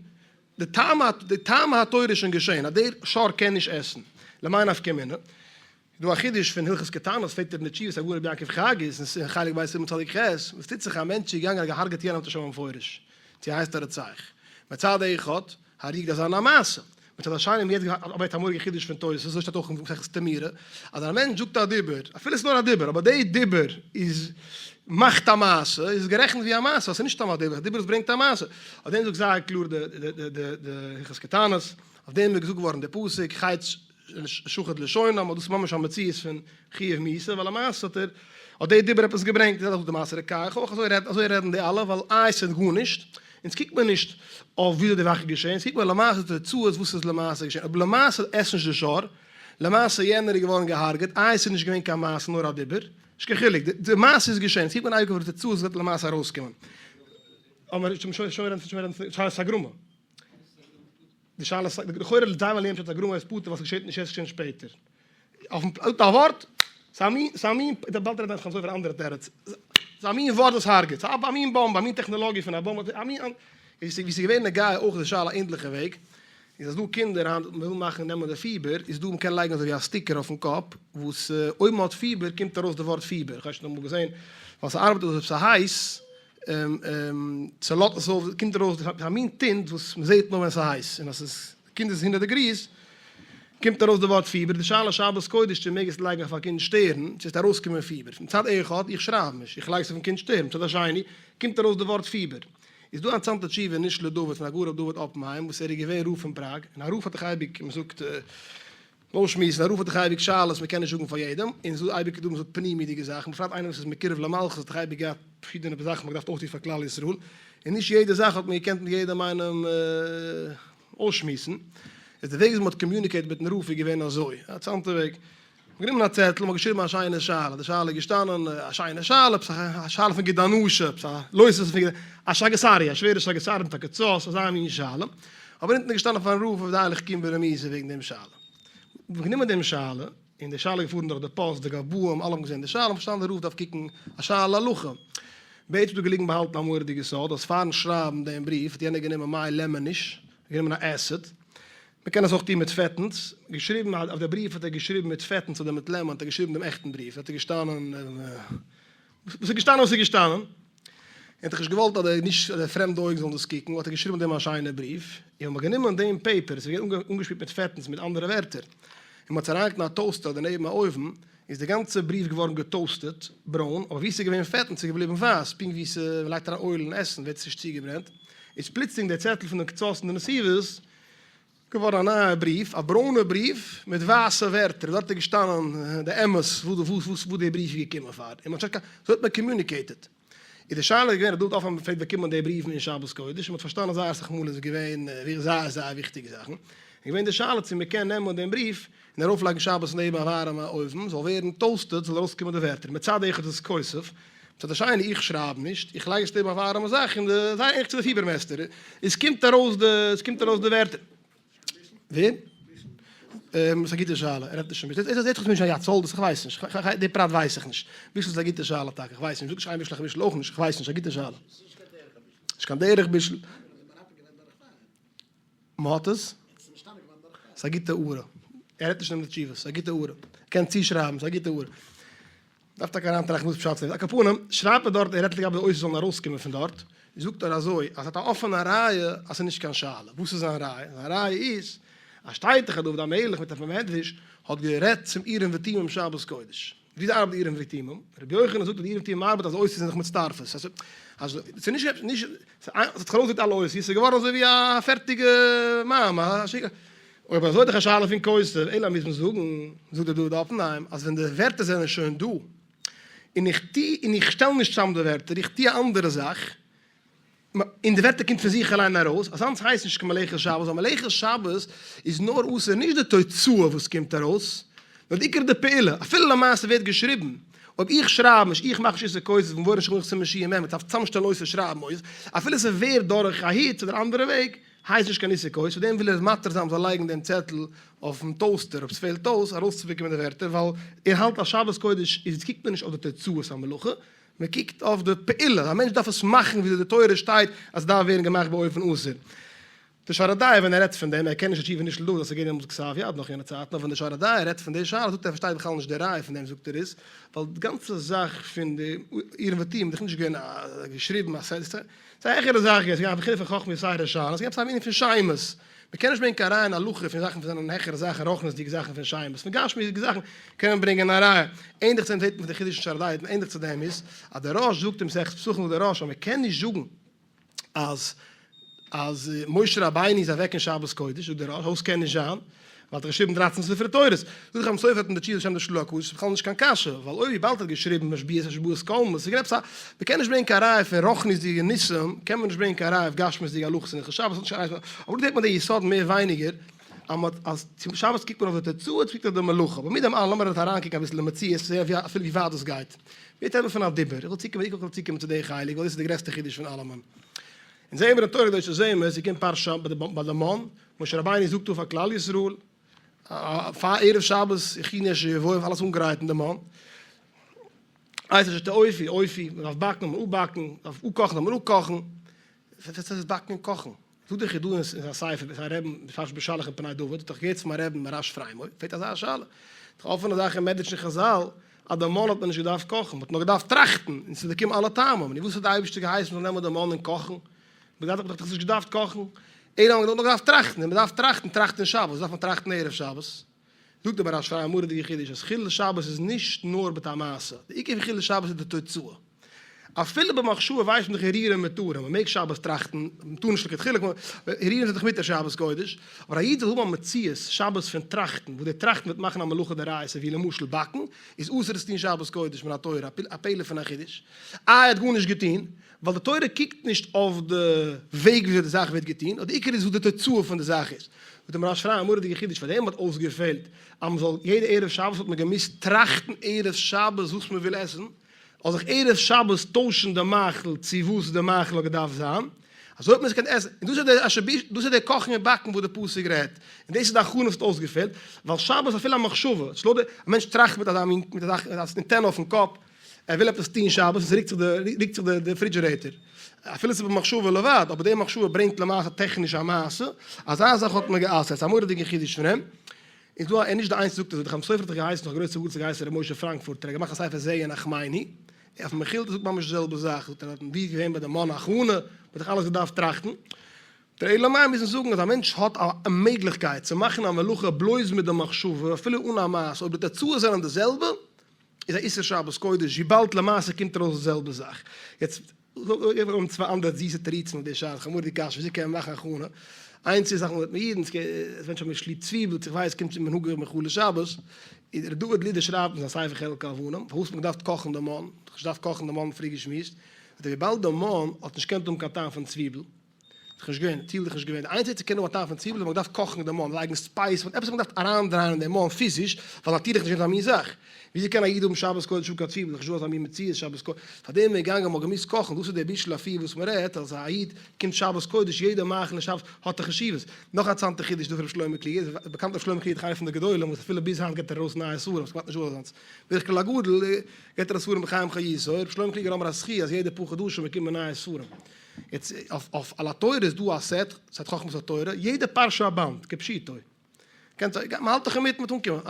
די טעם די טעם התורה איז שוין געשען אז דער שור קען נישט עסן, למאי נפקא מינה? איז דא א חידוש פון הלכות קטנות, פרעגט ער אין די תשובות הגאון רבי יעקב חאגיז אין חלק ב' סימן צדיק ח', וואס טוט זיך א מענטש איז געגאנגען און געהארגעט יענעם האט ער שוין מפורש, צו הייסט א רוצח? מצד אחד, הריגה דארף זיין א מעשה, מצד השני מ'האט יעצט געהאט א מורא'דיגע חידוש פון תוס', אזוי שטייט אויך אין מסכת תמורה, אז ווען א מענטש זאגט א דיבור, אפילו עס איז נאר א דיבור, אבער די דיבור איז מאכט א מעשה, איז עס גערעכנט ווי א מעשה, ווייל עס איז נישט סתם א דיבור, א דיבור וואס ברענגט א מעשה. אויף דעם זאגט זייער קלאר די הלכות קטנות, אויף דעם איז געזאגט געווארן די פסוק, חץ שחט לשונם, אבער דאס איז ממש א מציאות פון חיוב מיתה, ווייל למעשה האט ער, האט די דיבור עפעס געברענגט, די זעלבע זאגט די מעשה רוקח אויך, אזוי רעדט, אזוי רעדן די אלע, ווייל איי ס'איז גארנישט, אונז קוקט מען נישט אויף וויאזוי די זאך איז געשען, אונז קוקט מען למעשה די תוצאות וואס איז למעשה געשען, אויב למעשה עסט נישט די שור, למעשה יענער איז געווארן געהארגעט, איי ס'איז נישט געווען קיין מעשה נאר א דיבור, נישט קיין חילוק, די מעשה איז געשען, אונז קוקט מען אייביג אויף די תוצאות וואס וועט למעשה ארויסקומען. אבער שוין שוין רעדן שוין רעדן שאלת הגרמא. די שאלה איז, לכאורה זיי וועלן לערנען פשט הגרמא איז פטור ווייל ס'געשעט נישט יעצט ס'געשעט שפעטער. אויפן פלאץ א ווארט, ס'איז א מין, ס'איז א מין, באלד רעדט מען אויף אן אנדערע תירוץ. ס'איז א מין ווארט וואס הרג'עט, ס'איז א מין באמבע, א מין טעכנאלאגיע פון א באמבע, א מין, ווי ס'איז געווען נוגע אויך די שאלה א ענדליכע וועג, איז אז דא קינדער היינט מ'וויל מאכן נעמען די פיבער, איז דא מ'קען לייגן אזוי ווי א sticker אויפן קאפ, וואס אויב מ'האט פיבער קומט ארויס די ווארט פיבער, כ'האב שוין אמאל געזען, ווייל ס'ארבעט אזוי אויב ס'איז הייס, צעלאזט עס אויף, קומט ארויס א מין טינט וואס מען זעט נאר ווען ס'איז הייס, און אז ס'איז קינד איז הונדערט degrees, קומט ארויס די ווארט פיבער, די שאלה שבת קודש צו מעג עס לייגן אויף א קינד'ס שטערן, צו עס וועט ארויסקומען פיבער, מצד אחד, איך שרייב נישט, איך לייג עס אויפן קינד'ס שטערן, מצד השני, קומט ארויס די ווארט פיבער. איז דא א אינטערעסאנטע תשובה אין משלי דוד פון הגאון רבי דוד אפענהיים וואס ער איז געווען רב פון פראג, און א רב האט דאך אייביג, מען זאגט, אויסשמועסן, א רב האט דאך אייביג שאלות, מען קען נישט זאגן פאר יעדעם, און ס'איז אייביג דא מ'זאגט פנימי'דיגע זאכן, בפרט איינער וואס איז מקורב למלכות האט דאך אייביג געהאט פארשידענע זאכן מ'האט געדארפט אויסטון פאר כלל ישראל, און נישט יעדע זאך האט מען געקענט מיט יעדעם איינעם אויסשמועסן, איז די וועג וויאזוי מ'האט communicate מיטן רב איז געווען אזוי, א אינטערעסאנטע וועג, מ'האט גענומען א צעטל, מ'האט געשריבן א שיינע שאלה, די שאלה איז געשטאנען, א שיינע שאלה, עפעס א שאלה פון גיד הנשה, עפעס א לא תעשה פון גיד, א שאגת אריה, א שווערע שאגת אריה מיט א קצות, אזא מין שאלה, אבער אונטן איז געשטאנען פארן רב אוודאי לך קום ברמיזה וועגן דעם שאלה. מ'האט גענומען דעם שאלה. און די שאלה איז געפארן דורך די פאסט, די גבאים, אלע האבן געזען די שאלה, האבן פארשטאנען די רב דארף קוקן א שאלה להלכה. בעצם איז דא געליגן באהאלטן א מורא'דיגע סוד, אז פארן שרייבן דעם בריוו האט יענער גענומען מי לעמעניש, גענומען א acid, מען קען עס אויך טון מיט פעטנס, געשריבן אויף די בריוו האט ער געשריבן מיט פעטנס אדער מיט לעמאן האט ער געשריבן דעם עכטן בריוו, האט ער געשטאנען וואס איז געשטאנען וואס איז געשטאנען, ער האט דאך נישט געוואלט אז די נישט די פרעמדע אויגן זאלן דאס קוקן, האט ער געשריבן דעם א שיינע בריוו, און מען האט גענומען דעם paper, עס איז געווען אנגעשמירט מיט פעטנס מיט אנדערע ווערטער, און מען האט עס אריינגעלייגט אין א toaster אדער נעבן א אויוון, איז די גאנצע בריוו געווארן געטאוסטעט ברוין, אבער ווי עס איז געווען פעטנס איז געבליבן ווייס, פונקט ווי מען לייגט אריין אויל אין עסן ווערט עס נישט צוגעברענט, איז פלוצלינג דער צעטל פון די קצות און די נתיבות געווארן א נייע בריוו, א ברוינע בריוו מיט ווייסע ווערטער, דארט איז געשטאנען די אמת וואס וואס די בריוו איז געקומען פאר, און מען האט שוין אזוי האט מען communicated. איז די שאלה איז געווען אז דוד אפענהיים פלעגט באקומען די בריוון אין שבת קודש, און מען האט פארשטאנען אז זייער אסאך מאל איז געווען זייער זייער וויכטיגע זאכן, איז געווען די שאלה צו מען קען נעמען דעם בריוו און ארויפלייגן שבת נעבן א ווארעמע אויוון זאל ווערן toasted זאל ארויסקומען די ווערטער, מצד אחד איז עס כותב, מצד השני איך שרייב נישט, איך לייג עס נעבן א ווארעמע זאך און די זייער ענליך צו די פיבער מעסטער, עס קומט ארויס די עס קומט ארויס די ווערטער. ווער? ס'איז א גוטע שאלה, ער רעדט נישט פון בישול, ער זעט אויס נישט א יאצאל, דאס איך ווייס נישט, די פרט ווייס איך נישט, בישול איז א גוטע שאלה טאקע, איך ווייס נישט, זאג נישט איין בישול איך בישול אויך נישט, איך ווייס נישט, א גוטע שאלה. נישט קיין דרך בישול. מ'האט עס? ס'איז א גוטע הערה. ער רעדט נישט נעם די תשובות, ס'איז א גוטע הערה. קען צושרייבן, ס'איז א גוטע הערה. דארף טאקע אריינטראכטן וואס פשט על כל פנים, שרייבט ער דארט, ער רעדט לגבי די אותיות זאלן ארויסקומען פון דארט, זאגט ער אזוי, אז ער האט א אפענע ראיה אז ס'איז נישט קיין שאלה. וואס איז זיין ראיה? זיין ראיה איז, אז שטייט דאך אז דוד המלך מיט א מדרש האט גערעדט צום אורים ותומים שבת קודש. וויאזוי ארבעט די אורים ותומים? רבי יוחנן זאגט אז די אורים ותומים ארבעט אז אותיות זענען זיך מצטרפות. אז ס'איז נישט נישט ס'האט זיך ארויסגעזאגט אלע אותיות, ס'איז געווארן אזוי ווי א פערטיגע מאמר. אויב אזוי איז דאך א שאלה פון כותב, אלא מוז מען זאגן, זאגט דער דוד אפנהיים, אז ווען די ווערטער זענען שוין דא, און איך טו און איך שטעל נישט צאם די ווערטער, איך טו א אנדערע זאך, און די ווערטער קומט פון זיך אליין ארויס, אזאנס הייסט נישט קיין מלאכת שבת, ווייל מלאכת שבת איז נאר אסור נישט די תוצאה וואס קומט ארויס, נאר די עיקר די פעולה, אפילו למעשה ווערט געשריבן, אויב איך שרייב נישט, איך מאך נישט איסור כותב און ווארן שכוח סימן ש מ, מען דארף צאמשטעלן אויסער שרייבן אויס, אפילו ס'ווערט דורך א היץ אדער אנדערע וועג, הייסט נישט קיין איסור כותב, פאר דעם וויל ער מתיר זיין מ'זאל לייגן דעם צעטל אויפן toaster אויב ס'פעלט אויס ארויסצובאקומען די ווערטער, ווייל ער האלט אז שבת קודש איז קוקט מען נישט אויף די תוצאות המלאכה, מען קוקט אויף די פעולה, א מענטש דארף עס מאכן וויאזוי די תורה שטייט אז עס דארף ווערן געמאכט באופן אסור. די שערי דעה ווען ער רעדט פון דעם, ער קען נישט די תשובה נישט לדעת אז ס'איז געווען דעמאלטס כתב יד נאך יענע צייטן, אבער ווען די שערי דעה רעדט פון די שאלה זאגט ער ער פארשטייט בכלל נישט די ראיה פון דעם זאגט ער איז ווייל די גאנצע זאך פון די אורים ותומים איז דאך נישט געווען געשריבן א ס'איז א העכערע זאך געווען, ס'איז געווען א בחינה פון חכמה יתירה שאני, ס'איז געווען עפעס א ענין פון שמות, מ'קען נישט ברענגען קיין ראיה אין הלכה פון זאכן וואס זענען העכערע זאכן, רוחניות'דיגע זאכן פון שמות, פון גשמיות'דיגע זאכן קען מען ברענגען א ראיה. ענליך צו דעם זעט מען פון די חידוש אין שערי דעה, און ענליך צו דעם איז אז דער ראש זאגט אין מסכת פסחים זאגט דער ראש אז מ'קען נישט זאגן אז אז משה רבינו איז אוועק אין שבת קודש, זאגט דער ראש, אז קען נישט זיין, ווייל ער האט געשריבן דרייצן ספרי תורות. זאגט דער חתם סופר האט אין די תשובה שם די של"ה הקדוש, ס'איז בכלל נישט קיין קשיא, ווייל אויב וויבאלד ער האט געשריבן משביעת השבועות קולמוס, איז געווען עפעס א, מ'קען נישט ברענגען קיין ראיה פון רוחניות'דיגע ניסים, קען מען נישט ברענגען קיין ראיה אויף גשמיות'דיגע הלכות אין הלכות שבת, האט נישט קיין ראיה, אבער דא זעט מען די יסוד מער ווייניגער, אז מ'האט אז צום שבת קוקט מען אויף די תוצאה, צו קוקט אויף די מלאכה, אבער מיט דעם אלעם לאמיר אריינקוקן אביסל אין מציאות, צו זען אפילו ווי ווייט דאס גייט. ווערט ענטפער פון א דיבור, איך וויל צוקומען איך וויל צוקומען צו די חלק, ווייל דאס איז די גרעסטע חידוש פון אלעמען. אונז זעען מיר אין תורה הקדושה זעען מיר, ס'קומט פרשה ביי די מן, משה רבינו זאגט אן פאר כלל ישראל, פאר ערב שבת, הכינו אשר יבואו, אלעס אנגרייטן די מן. הייסט עס אופי, אופי, מ'דארף באקן, מ'דארף אפבאקן, מ'דארף אפקאכן, דארף מען אפקאכן. וואס הייסט באקן און קאכן? זאגט דער חידא אין זיין ספר ביי זיין רעבן בפרשת בשלח אין פני דוד, האט דאך געהערט פון מיין רעבן מהרש פריימוי, פרעגט אזא שאלה, דאך אפענע זאך אין מדרש און חזל אז די מן האט מען נישט געדארפט קאכן, מ'האט נאר געדארפט טראכטן און ס'איז געקומען אלע טעמים, נו וואס האט די אייבערשטער געהייסן מ'זאל נעמען די מן און קאכן? מ'האט דאך נישט געדארפט קאכן, אלא מ'האט נאר געדארפט טראכטן, און מ'דארף טראכטן, טראכט אין שבת, וואס דארף מען טראכטן ערב שבת? זאגט דער מהרש פריי א מורא'דיגע חידוש אז חילול שבת איז נישט נאר בטעם מעשה, די עיקר פון חילול שבת איז די תוצאה. אפילו במחשבה ווייסט מען דאך הרהורים מותרים, מען מעג שבת טראכטן, מען טאר נישט לכתחילה, הרהורים זענען דאך מותר שבת קודש, אבער א איד זאל האבן א מציאות שבת פון טראכטן, וואס די טראכטן וועט מאכן א מלאכה דאורייתא ווי למשל באקן, איז אסור עס טון שבת קודש מן התורה, א פלא פון א חידוש. איי ער האט גארנישט געטון, ווייל די תורה קוקט נישט אויף די וועג וויאזוי די זאך ווערט געטון, נאר די עיקר איז וואס די תוצאה פון די זאך איז. זאגט דער מהרש פריי א מורא'דיגע חידוש, פאר דעם האט אויסגעפעלט אז מען זאל יעדע ערב שבת האט מען געמוזט טראכטן ערב שבת וואס מען וויל עסן, זאל זיך ערב שבת טוישן די מאכל צו וואס די מאכל האט געדארפט זיין. אזוי האט מען עס געקענט עסן, און דאס איז דער אשר ביש, דאס איז דער קאכן און באקן וואס דער פסוק רעדט, און דאס איז די הכנה וואס האט אויסגעפעלט, ווייל שבת אפילו א מחשבה, ס'איז לא די, א מענטש טראכט מיט אזא מין, מיט אזא אנטענע אויפן קאפ, ער וויל עפעס טון שבת און ס'רוקט זיך די, רוקט זיך די refrigerator, אפילו ס'איז במחשבה לבד, אבער די מחשבה ברענגט למעשה טעכניש א מעשה, אזא זאך האט מען גע'אסר'ט, ס'איז א מורא'דיגע חידוש פון אים. איז דא א, ער איז נישט די איינציגסטע זאגט אזוי, די חתם סופר האט דאך געהייסן, נאך א גרויסע גאון האט געהייסן ר' משה פראנקפורטער, ער האט געמאכט א ספר זה ינחמני, אויפן מכילתא זאגט ממש די זעלבע זאך, זאגט ער דארטן ווי איז געווען ביי די מן הכנה, מען האט דאך אלעס געדארפט טראכטן, דער אלא מאי מוזן זאגן אז א מענטש האט א מעגליכקייט צו מאכן א מלאכה בלויז מיט די מחשבה אפילו אן א מעשה, אויב די תוצאות זענען די זעלבע, איז א איסור שבת קודש וויבאלד למעשה קומט ארויס די זעלבע זאך. יעצט איך האב צוויי אנדערע זיסע תירוצים אויף די שאלה, כ'האב מורא די קשיא, וויאזוי קען מען מאכן הכנה? איינס איז זאכן וואס מיט אידן, עס ווענדט זיך נישט ליב צוויבל, צו כ'ווייס קומט צו מנהגי מחול לשבת, איז ר' דוד לידער שרייבט אין זיין ספר חלק האבנים, פארוואס האט מען געדארפט קאכן די מן, נישט געדארפט קאכן די מן פרי געשמועסט, זאגט ער וויבאלד די מן האט נישט געקענט האבן קיין טעם פון צוויבל, איז נישט געווען, טיל איז נישט געווען, די איינציגע צו קענען האבן א טעם פון צוויבל האט מען געדארפט קאכן די מן, לייגן spice, עפעס האט מען געדארפט אריינדרייען אין די מן פיזיש, ווייל נאטירליך איז נישט געווען אזא מין זאך. וויאזוי קען א איד האבן שבת קודש אן קיין צוויבל, איז נישט דא אזא מין מציאות שבת קודש, פאר דעם איז מען געגאנגען מען האט געמוזט קאכן, דאס איז דער בישול אפי' וואס מען רעדט, אז א איד קומט שבת קודש יעדע מאכל אין שבת האט א חשיבות. נאך א אינטערעסאנטע חידוש דא פון ר' שלמה קלוגער, איז באקאנט ר' שלמה קלוגער איז דאך איינער פון די גדולים וואס אפילו ביז היינט געבט ער ארויס נייע ספרים, ס'כמעט נישט דא אזאנס, בדרך כלל הגדול געבט ער ארויס ספרים בחיים חיותו, ר' שלמה קלוגער האמער א זכי' אז יעדע פאר חדשים באקומט מען נייע ספרים. יעצט אויף על התורה איז דא א סעט, סעט חכמת התורה, יעדע פרשה א באנד, כפשוטו. קענסט מען האלט דאך אינמיטן מיט אנקומען.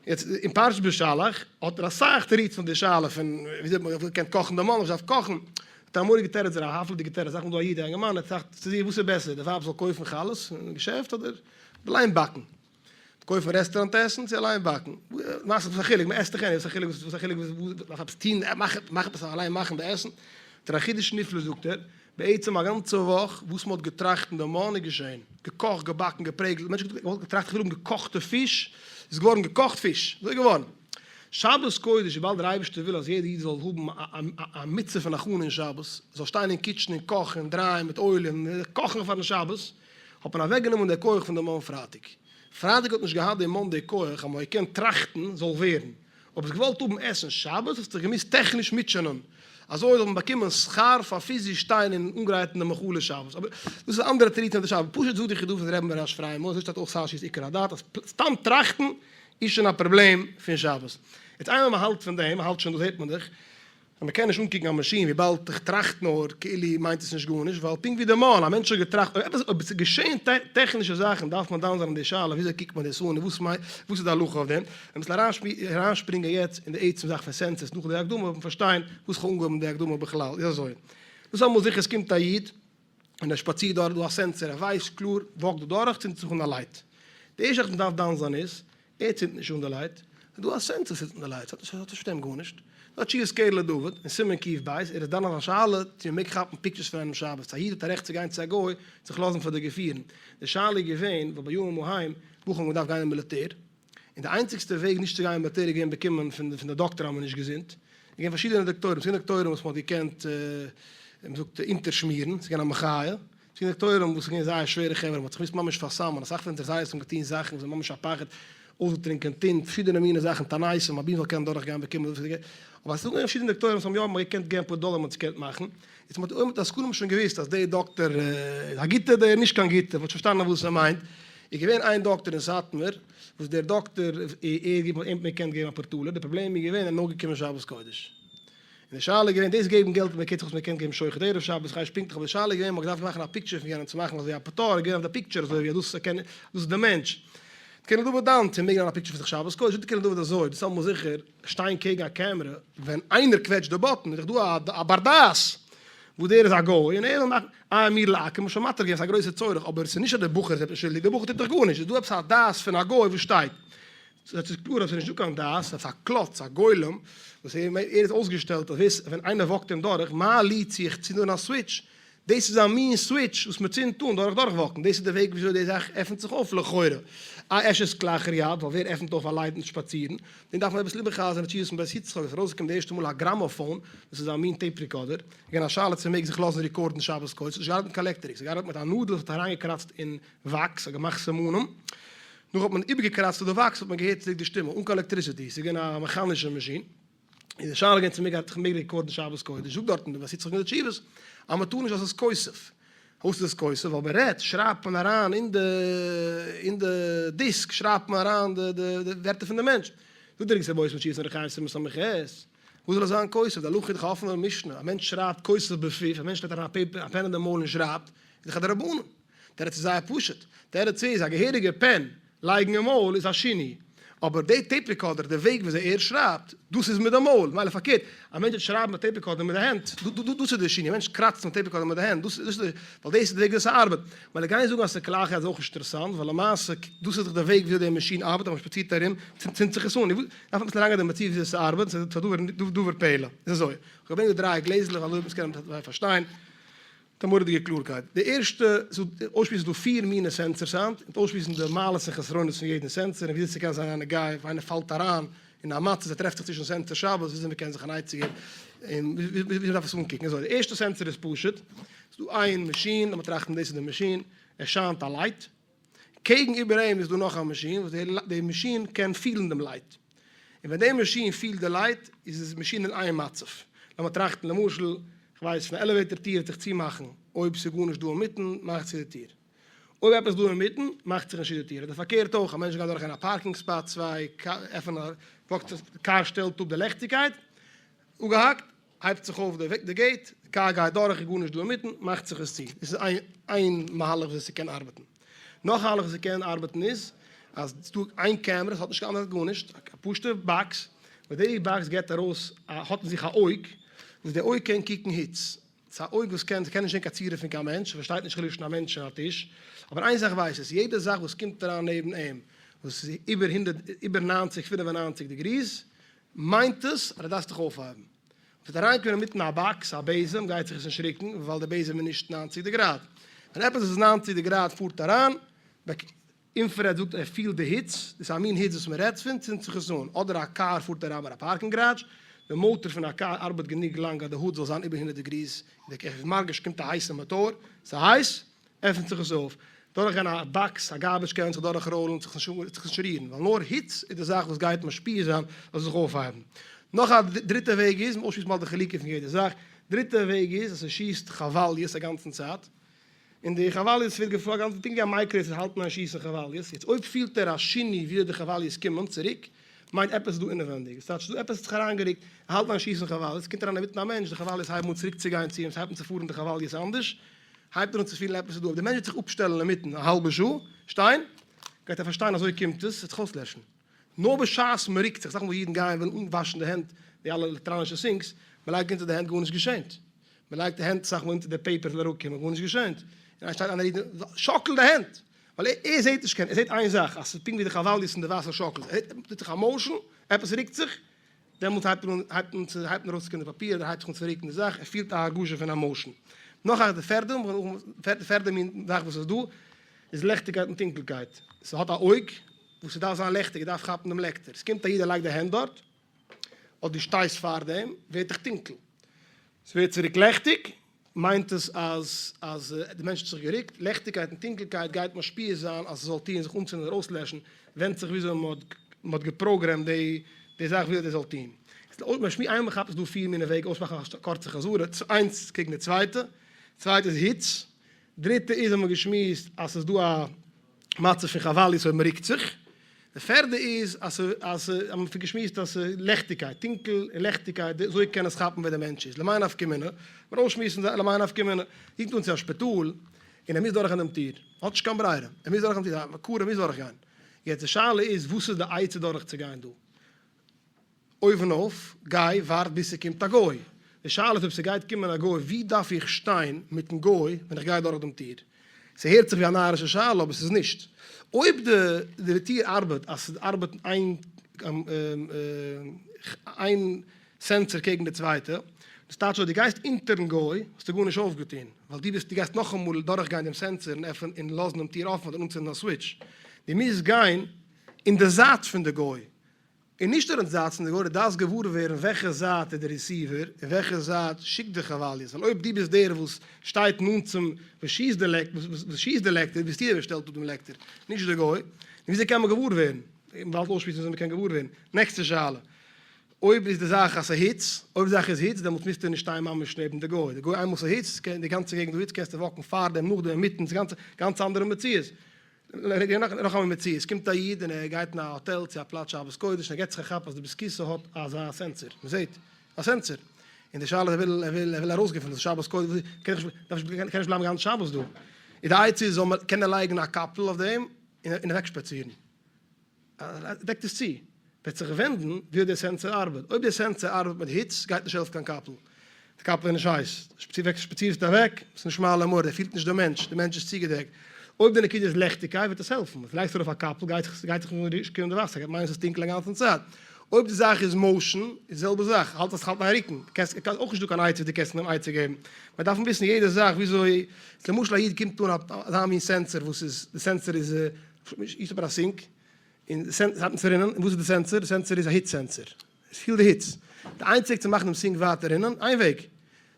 יעצט אין פרשת בשלח האט ער אסאך תירוץ פון די שאלה פון וויאזוי האט מען געקענט קאכן די מן, נישט דארף קאכן. האט ער א מורא'דיגע תירוץ, א הפלא'דיגע תירוץ, זאגט מען דא א איד א אינגערמאן ער טראכט צו זיך וואס איז בעסער די ווייב זאל קויפן חלות אין געשעפט אדער אליין באקן. קויפן רעסטוראנט עסן צו אליין באקן? וואס איז א חילוק? מען עסט דאך עניוועי, וואס איז א חילוק? וואס איז א חילוק? דארף עפעס טון? מאך עפעס אליין מאכן די עסן. דער חידוש נפלא זאגט ער, בעצם א גאנצע וואך וואס מען האט געטראכט אין די מן איז געשען, געקאכט, געבאקן, געפרעגלט, מענטשן האבן געוואלט געטראכט איך וויל האבן געקאכטע פיש, איז געווארן געקאכט פיש, אזוי איז געווארן. שבת קודש וויבאלד דער אייבערשטער וויל אז יעדער איד זאל האבן א מצוה פון הכנה אין שבת, זאל שטיין אין kitchen און קאכן און דרייען מיט אויל און קאכן פארן שבת, האט מען אוועק גענומען די כח פון די מן פרייטאג. פרייטאג האט נישט געהאט די מן די כח אז מען האט געקענט טראכטן זאל ווערן. אויב האסט געוואלט האבן עסן שבת האסטו זיך געמוזט טעכניש מוטשענען אזוי זאל מען באקומען שכר פאר פיזיש שטיין און אנגרייטן די מאכלי שבת. אבער דאס איז אנדערע תירוצים אויף די שבת. פשוט זאגט די חידא פון רבי'ן ר' אפרים, אזוי שטייט אויך סאשי איז עיקר הדת אז סתם טראכטן איז שוין א פראבלעם פון שבת. יעצט איינמאל מען האלט פון דעם, מען האלט שוין דאס זעט מען דאך, אז מען קען נישט אנקוקן א מאשין וויבאלד איך טראכט נאר כאילו מיינט עס נישט גארנישט, ווייל פונקט ווי די מן, א מענטש האט געטראכט אויב עפעס אויב עס איז געשען טעכנישע זאכן דארף מען דן זיין אין די שאלה וויאזוי קוקט מען דאס אן און וואס מיינט וואס איז די הלכה אויף דעם, מיר מוזן אריינשפרינגען יעצט אין די עצם זאך פון sensors נאך די הקדמה וועט מען פארשטיין וואס איך האב אנגעהויבן די הקדמה בכלל איז אזוי דאס אמאל זיכער עס קומט א איד און ער שפאצירט דורך דא א sensor ער ווייסט קלאר walk ט דא דורך צינדט זיך אן א light די ערשטע זאך וואס מען דארף דן זיין איז ער צינדט נישט אן די light, ס'איז דא א sensor צינדט אן די light, ס'האט נישט מיט אים גארנישט. דא תשובת קרן לדוד, אין סימן קב, ער איז דן אויף א שאלה צו מ'מעג כאפן pictures פון איינעם שבת, צו א איד האט א רעכט צו גיין צו א גוי זיך לאזן פאטאגראפירן. די שאלה איז געווען ווייל בימים ההם בחורים האבן געדארפט גיין אין מיליטער, און די איינציגסטע וועג נישט צו גיין אין מיליטער איז געווען באקומען פון די דאקטער אז מ'איז נישט געזונט. איז געווען פארשידענע דאקטוירים, ס'איז געווען דאקטוירים וואס מ'האט געקענט ווי מ'זאגט אונטערשמירן, ס'איז געווען א מחיה. ס'איז געווען דאקטוירים וואס איז געווען זייער שווערע חברה, מ'האט זיך געמוזט ממש פארסאמען, אסאך פון אונזערע זיידעס האבן געטון זאכן וואס איז ממש א פחד, אויסגעטרינקען טינט, פארשידענע מיני זאכן, תעניתים, אבי מ'זאל קענען דורכגיין באקומען דאס, אבער עס איז געווען פארשידענע דאקטוירים וואס האבן יא מ'האט געקענט געבן אפאר דאלער מ'האט עס געקענט מאכן, יעצט מ'האט אויב די עסקנים האבן שוין געוואוסט אז דער דאקטער איז א גוטער דער נישט קיין גוטער, מ'האט שוין פארשטאנען וואס ער מיינט, איז געווען איין דאקטער אין סאטמאר וואס דער דאקטער ער האט אים געקענט געבן אפאר טאלער, די פראבלעם איז געווען ער איז נאר געקומען שבת קודש. און די שאלה איז געווען דאס געבן געלט מען קען זיך וואס מען קען געבן שוחד ערב שבת איך ווייס פונקטליך אבער די שאלה איז געווען מען האט געדארפט מאכן א picture פון יענעם צו מאכן אזוי א פאטאר איז געווען אויף די picture אזוי ווי אז דאס קען דאס איז די מענטש קען דוד דן צו מעגן א picture פון זיך שבת קודש זאגט קען דוד אזוי דאס אלעמאל זיכער שטיין קעגן א קעמרע ווען איינער קוועטשט די button איז דאך דא א בר דעת וואס דער איז א גוי און ער וויל מאכן איי מיר לאקען מ'האט שוין מתיר געווען ס'איז א גרויסע צורך אבער ס'איז נישט אז דער בחור איז עפעס שולדיג דער בחור טוט דאך גארנישט איז דא עפעס א דעת פון א גוי וואס שטייט ס'איז קלאר אז ס'איז נישטא קיין דעת, ס'איז א קלאץ, א גולם, וואס ער איז אויסגעשטעלט אז ווער ווען איינער walk ט אים דורך, מה לי צו איך צינד אן א switch, דאס איז א מין switch וואס מ'צינדט אן דורך דורכוואקן, דאס איז די וועג וויאזוי די זאך עפנט זיך אויף לכאורה. איי אפשר איז כלאחר יד, ווייל ווער עפנט אויף א light מיט שפאצירן? דעם דארף מען אביסל איבער'חזר'ן די תשובות פון בית יצחק, עס איז ארויסגעקומען די ערשטע מאל א גראמאפאון, דאס איז א מין tape recorder, איז געווען א שאלה צו מ'מעג זיך לאזן רעקארדן שבת קודש, ס'האט נישט געארבעט מיט קיין עלעקטעריק, ס'האט געארבעט מיט א נאדל וואס האט אריינגעקראצט אין וואקס, האט געמאכט סימנים, נאך האט מען איבערגעקראצט אויף די וואקס האט מען געהערט צוריק די שטימע, אן קיין electricity, ס'איז געווען א מעכאנישע מאשין. איז די שאלה געווען צו מעג ער מעג record ן שבת קודש, זאגט דארטן די בית יצחק אין די תשובות אז מען טאר נישט ווייל ס'איז כותב, וואס איז כותב? ווייל מען רעדט שרייבט מען אריין אין די אין די דיסק שרייבט מען אריין די די ווערטער פון די מענטש. זאגט דער אגרות משה תשובות אין אורח חיים סימן ס"ח, וואס זאל עס זיין כותב? די הלכה איז דאך א אפענע משנה, א מענטש שרייבט כותב בפיו, א מענטש לייגט אריין א paper א פען אין די מויל און שרייבט, איז דאך א דרבנן. תירוץ איז זייער פשוט, תירוץ איז א געהעריגע פען לייגן אין מויל איז א שינוי, אבער די tape recorder די וועג וויאזוי ער שרייבט, דאס איז מיט די מויל, מילא פארקערט, א מענטש וועט שרייבן מיט tape recorder מיט די הענט, דאס איז די שינוי, א מענטש קראצט מיט tape recorder מיט די הענט, דאס איז די, ווייל דאס איז די וועג וויאזוי ס'ארבעט, מילא גיין זאגן אז ס'איז כלאחר יד איז אויך נישט אינטערעסאנט, ווייל למעשה דאס איז דאך די וועג וויאזוי די מאשין ארבעט, אז מ'שפאצירט ארום צינדט זיך עס אן, דארף מען אביסל אריינגיין אין די מציאות וויאזוי ס'ארבעט, ס'איז א דבר פלא, איז אזוי, כ'האב געברענגט די דריי גלעזלעך ווייל אזוי וועט מען עס קענען פארשטיין. מיט א מורא'דיגע קלארקייט. די ערשטע, ס'איז אויסשמועסן דא פיר מינע sensors היינט, און אויסשמועסן די מעלות און חסרונות פון יעדן sensor, און וויאזוי ס'קען זיין א נגיעה ווען איינער פאלט אריין אין א מצב, ער טרעפט זיך צווישן sensor שבת, וויאזוי מ'קען זיך אן עצה געבן, און וויאזוי מ'דארף עס אנקוקן. אזוי, די ערשטע sensor איז פשוט, ס'איז דא איין מאשין, לאמיר טראכטן דאס איז די מאשין, ער שיינט א light, קעגן איבער אים איז דא נאך א מאשין וואס די מאשין קען פילן דעם light, און ווען די מאשין פילט די light איז די מאשין אין איין מצב, לאמיר טראכטן למשל, כ'ווייס פון א elevator טיר וועט זיך צומאכן אויב ס'איז גארנישט דא אינמיטן מאכט צו די טיר, אויב עפעס דא אינמיטן מאכט זיך נישט צו די טיר, אדער פארקערט אויך, א מענטש גייט דורך אין א parking spot צוויי עפענען א קאר שטעלט אפ די לעכטיגקייט, אפגעהאקט, הייבט זיך אויף די gate, די קאר גייט דורך, איז גארנישט דא אינמיטן, מאכט זיך עס צו. דאס איז איין מהלך וויאזוי ס'קען ארבעטן. נאך א מהלך וויאזוי ס'קען ארבעטן איז, אז ס'איז דא איין קעמרע, ס'האט נישט קיין אנדערע גארנישט, א פשוטע box, וואס די box געבט ארויס א, האט אין זיך א אויג, וואס די אויג קען קוקן היץ. ס'איז א אויג וואס קען, ס'קען נישט זען קיין צורה פון קיין מענטש, ס'פארשטייט נישט חילוק צווישן א מענטש און א טיש, אבער איין זאך ווייסט עס, יעדע זאך וואס קומט אריין נעבן אים, וואס איז איבער הונדערט, איבער ניינציג, פינף און ניינציג degrees, מיינט עס אז דו דארפסט דיך אויפהייבן. וועט אריינקומען אינמיטן א box, א בעזעם, גייט זיך עס נישט רוקן, ווייל די בעזעם איז נישט ניינציג דעגראד. ווען עפעס איז ניינציג דעגראד פארט אריין, infrared זאגט ער פילט די היץ, דאס איז א מין היץ וואס מען רעדט פון, צינדט זיך עס אן. אדער א קאר פארט אריין ביי א parking garage, די מאטאר פון א קאר ארבעט גענוג לאנג אז די hood זאל זיין איבער הונדערט degrees, און די מרגיש קומט א הייסע מאטאר, ס'איז הייס, עפנט זיך עס אויף, דורכגיין א box, א garbage can, זיך דורכראולן, זיך נישט רירן, ווייל נאר היץ איז די זאך וואס גייט משפיע זיין אז זיך אויפהייבן. נאך א דריטע וועג איז, אויסשמועסן באלד די חילוקים פון יעדע זאך, דריטע וועג איז אז ס'שיסט כוואליעס א גאנצן צייט, און די כוואליעס ווערט געפלאגט פונקט ווי א microwave האלט אין איין שיסן כוואליעס, יעצט אויב פילט ער א שינוי וויאזוי די כוואליעס קומען צוריק, מיינט עפעס איז דא אינעווענדיג, עס טייטש דא עפעס האט זיך אריינגערוקט, ער האלט אין איין שיסן כוואליעס, קומט אריין אינמיטן א מענטש, די כוואליעס הייבן אן צוריק צו גיין צו אים, ס'הייבט אן צו פארן די כוואליעס אנדערש, הייבט ער אן צו פילן עפעס איז דא, אויב דער מענטש וועט זיך אפשטעלן אינמיטן א האלבע שעה שטיין, גייט ער פארשטיין אזוי קומט עס, עס וועט זיך אויסלעשן. נאר בשעת מען רוקט זיך, אסאך מאל אידן גייען ווילן אנוואשן די הענט, די אלע עלעקטראנישע sinks, מען לייגט אונטער די הענט גארנישט געשענט, מען לייגט די הענט אסאך מאל אונטער די paper זאל אראפקומען גארנישט געשענט, און איינער שטייט איינער איד שאקלט די הענט, ווייל ער זעט נישט קיין, ער זעט איין זאך אז ס'איז פונקט ווי די כוואליעס אין די וואסער שאקלט, ער זעט טוט זיך א motion, עפעס רוקט זיך, דעמאלט הייבט ער אן, הייבט אן צו, הייבט אן ארויסצוקומען די פאפיר, אדער הייבט זיך אן צו רוקן די זאך, ער פילט א הרגשה פון א motion. נאך א, די פערדע, די פערדע מין זאך וואס איז דא, איז לעכטיגקייט און טונקלקייט. ס'האט א אויג, וואס ס'דארף זיין לעכטיג, ער דארף כאפן דעם לעקטער. ס'קומט א איד ער לייגט די הענט דארט, אדער דו שטייסט פאר דעם, ווערט דיך טונקל. ס'ווערט צוריק לעכטיג, מיינט עס אז אז די מענטש האט זיך גערוקט, לעכטיגקייט און טונקלקייט גייט משפיע זיין אז ס'זאל טוען זיך אנצינדן אדער אויסלעשן, ווענדט זיך וויאזוי מ'האט מ'האט געפראגרעמט די די זאך וויאזוי דאס זאל טון. איינמאל מ'כאפט איז דא פיר מיני וועג אויסמאכן א קורצע חזרה, איינס קעגן די צווייטע, צווייטע איז היץ, דריטע איז האבן מיר געשמועסט אז ס'איז דא א מצב פון כוואליעס אויב מ'רוקט זיך, די פערדע איז אז אז האבן מיר געשמועסט אז לעכטיגקייט, טונקל און לעכטיגקייט, אזוי קען עס כאפן ווער די מענטש איז, למאי נפקא מינה, מיר אויסשמועסן למאי נפקא מינה, קומט אן צו א שפיטאל און ער מוז דורכגיין דעם טיר, האט נישט קיין ברירה, ער מוז דורכגיין דעם טיר, א קרוב מוז דורכגיין, יעצט די שאלה איז וואס איז די עצה דורכצוגיין דא? אויבן אויף, גיי ווארט ביז ס'קומט א גוי. די שאלה איז אויב ס'גייט קומען א גוי ווי דארף איך שטיין מיטן גוי ווען איך גיי דורך דעם טיר? ס'הערט זיך ווי א נארישע שאלה אבער ס'איז נישט. אויב די די טיר ארבעט אז ס'ארבעט איין איין sensor קעגן די צווייטע, דאס טייטש אויב דו גייסט אונטערן גוי האסטו גארנישט אויפגעטון ווייל דו ביסט דו גייסט נאכאמאל דורכגיין דעם sensor און עפענען און לאזן דעם טיר אפן אדער אנצינדן א switch. דו מוזט גיין אין די זייט פון די גוי. און נישט נאר אין זייט פון די גוי, דו דארפסט געוואר ווערן וועלכע זייט איז די receiver און וועלכע זייט שיקט די כוואליעס, ווייל אויב דו ביסט דער וואס שטייט נאנט צום וואס שיסט די לעקטער, וואס שיסט די לעקטער, ביסטו דער וואס שטעלט אפ דעם לעקטער, נישט די גוי. און וויאזוי קען מען געוואר ווערן? מ'וואלט אויסשמועסן וויאזוי מ'קען געוואר ווערן. נעקסטע שאלה. אויב איז די זאך אז ס'היץ, אויב די זאך איז היץ, דעמאלטס מוזטו נישט שטיין ממש נעבן די גוי, די גוי איינמאל ס'היץ, קען די גאנצע געגנט דא היץ, קענסטו walk ן פארדעם, נאכדעם, אינמיטן, ס'איז גאנץ גאנץ אנדערע מציאות. נאך א מציאות, קומט א איד און ער גייט אין א האטעל צו א פלאץ שבת קודש און ער געט זיך א כאפ אז די בית הכסא האט אזא sensor, מ'זעט א sensor, און די שאלה איז ער וויל ער וויל ער וויל ארויסגיין פון דאס שבת קודש, קען איך נישט קען נישט בלייבן גאנץ שבת דא, איז די עצה איז זאל מען קענען לייגן א קאפל אויף דעם און אוועקשפאצירן. דעקט עס צו, וועט זיך ווענדן וויאזוי דער sensor ארבעט. אויב דער sensor ארבעט מיט היץ, גייט נישט העלפן קיין קאפל. די קאפל איז נישט הייס. שפאצירסט אוועק, ס'איז נישט מעלה מוריד, ער פילט נישט דעם מענטש, דער מענטש איז צוגעדעקט. אויב די נקודה איז לעכטיגקייט וועט עס העלפן. אז לייגסט ארויף א קאפל גייט זיך גייט זיך נישט קומען די וואסער, גייט מיינען ס'איז טונקל א גאנצן צייט. אויב די זאך איז motion, איז די זעלבע זאך, האלט אז ס'האלט אין רוקן, קענסט קענסט אויך נישט דא קיין עצה דו קענסט אים עצה געבן. מען דארף וויסן יעדע זאך וויאזוי, למשל א איד קומט אן אזא מין sensor וואס איז, די sensor איז איך האב א sink, און די sensor הייבט אן צו רינען, און וואס איז די sensor? די sensor איז א היץ sensor, עס פילט די היץ. די איינציג צו מאכן דעם sink ווייטער רינען, איין וועג,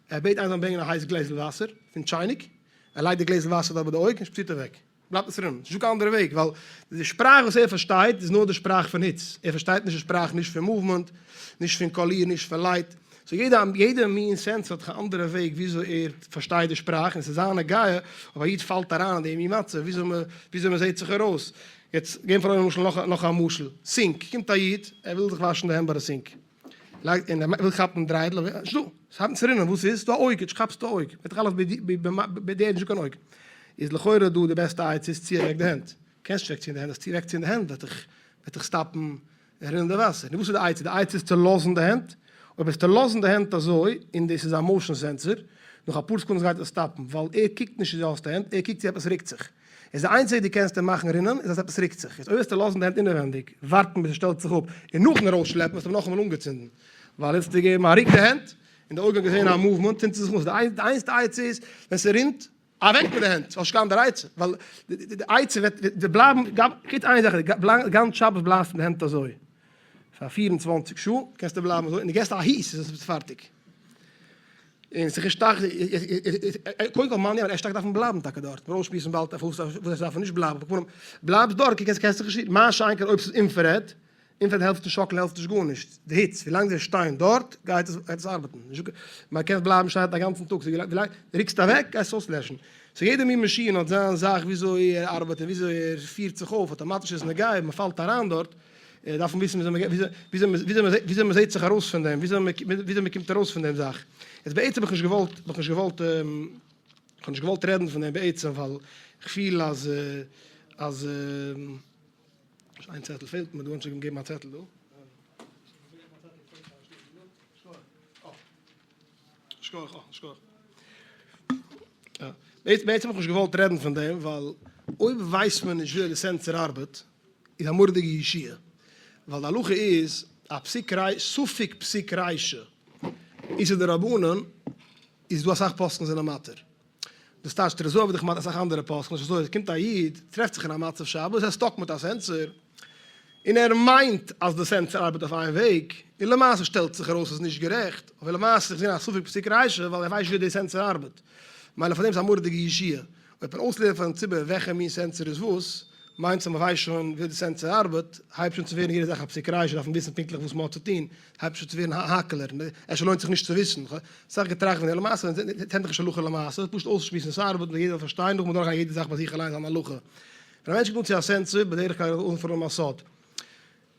ער בעט איינער זאל אים ברענגען א הייס גלעזל וואסער פון טשייניק, ער לייגט די גלעזל וואסער דארט ביי די אויג און שפריצט אוועק, בלייבט עס רינען, נישטא קיין אנדערע וועג, ווייל די שפראך וואס ער פארשטייט איז נאר די שפראך פון היץ, ער פארשטייט נישט די שפראך נישט פון movement, נישט פון קאליר, נישט פון light. So יעדע יעדע מין sensor האט א אנדערע וועג וויאזוי ער פארשטייט די שפראך און ס'איז זיין נגיעה אויב א איד פאלט אריין אין די מין מצב וויאזוי מ' וויאזוי מ'זעהט זיך ארויס. יעצט געבן פאר למשל נאך נאך א משל. sink, קומט א איד ער וויל זיך וואשן די הענט ביי די sink. לייגט און ער וויל כאפן דריידל אבער נישטא. ס'הייבט אן צו רינען וואס איז? ס'דא א אויג יעצט כאפסטו א אויג. וועט דאך אלעס ביי נישטא קיין אויג. איז לכאורה דא די בעסטע עצה איז צי אוועק די הענט. קענסט נישט אוועקציען די הענט אז צי אוועקציען די הענט וועט דיך וועט דיך stop ן רינען די וואסער. נו וואס איז די עצה? די עצה איז צו לאזן די הענט. אויב וועסטו לאזן די הענט אזוי, און דאס איז א motion sensor, נאך אפאר סעקונדעס גייט עס stop ן, ווייל ער קוקט נישט צו דו האסט די הענט, ער קוקט צו עפעס רוקט זיך. איז די איינציגע דו קענסט אים מאכן רינען איז אז עפעס רוקט זיך. איז אויב וועסטו לאזן די הענט אינעווענדיג, ווארטן ביז עס שטעלט זיך אפ, און נאכדעם ארויסשלעפן, וועסטו אים נאכאמאל אנגעצינדן. ווייל יעצט האסטו געגעבן א רוק די הענט, און די אויגן האט געזען א movement, צינדט עס זיך אן. די איינציגסטע עצה איז, ווען ס'רינט, אוועק מיט די הענט, האסט נישט קיין אנדערע עצה, ווייל די עצה וועט בלייבן, חוץ איין זאך, גאנץ שבת בלייבסט מיט די הענט אזוי, פאר 24 שעה קענסטו בלייבן אזוי, און דו געסט א היס איז עס פארטיג. און זיך שטארק, קודם כל מאני, אבער ער שטארק דארף מען בלייבן טאקע דארט, מיר אויסשמועסן באלד אויף וואס עס דארף נישט בלייבן, בלייבסט דארט, קענסט זיך נישט, מה שאין כן אויב ס'איז infrared, infrared העלפט נישט שאקלען העלפט נישט גארנישט, די היץ ווילאנג זיי שטייען דארט גייט עס גייט עס ארבעטן, מען קען בלייבן שטיין א גאנצן טאג, ווילאנג די ריקסט אוועק גייסט עס אויסלעשן, so יעדע מין מאשין האט זיין זאך וויאזוי ער ארבעט און וויאזוי ער פירט זיך אויף, אטאמאטיש איז נוגע אויב מען פאלט אריין דארט דארף מען וויסן וויאזוי מען זעט זיך ארויס פון דעם, וויאזוי מען קומט ארויס פון דעם זאך. יעצט בעצם האב איך נישט געוואלט, האב איך נישט געוואלט, איך האב נישט געוואלט רעדן פון דעם בעצם ווייל איך פיל אז אז. איין צעטל פעלט מיר דא, אנטשולדיגט געבן א צעטל דא. שכוח, שכוח. בעצם האב איך נישט געוואלט רעדן פון דעם, ווייל אויב ווייסט מען נישט וויאזוי די sensor ארבעט, איז א מורא'דיגע ישועה. ווייל די הלכה איז, א פסיק רישא, ספק פסיק רישא, איסור דרבנן, איז דא אסאך פוסקים זענען מתיר. דאס טייטשט רזוי ווי כמעט אסאך אנדערע פוסקים, נישט אזוי, עס קומט א איד, טרעפט זיך אין א מצב שבת, ער stuck מיט א sensor, און ער מיינט אז די sensor ארבעט אויף איין וועג, און למעשה שטעלט זיך ארויס ס'איז נישט גערעכט, אבער למעשה איז געווען א ספק פסיק רישא ווייל ער ווייסט נישט ווי די sensor ארבעט, מילא פאר דעם איז א מורא'דיגע ישועה, אויב מען אויסלערנט פארן ציבור וועלכע מין sensor איז וואס, מיינט אז מען ווייסט שוין ווי די sensor ארבעט, הייבט שוין צו ווערן יעדע זאך א פסיק רישא, דארף מען וויסן פונקטליך וואס מען האט צו טון, הייבט שוין צו ווערן האקעלער, אפשר לוינט זיך נישט צו וויסן, כ'האב אסאך געטראכט ווען למעשה טענה'ט איך נישט הלכה למעשה, פשוט אויסשמועסן ס'ארבעט און יעדער זאל פארשטיין, נאכדעם דורכגיין יעדע זאך ביי זיך אליינס אן הלכה. ווען א מענטש קומט אן צו א sensor, בדרך כלל איז אנפארן א סוד.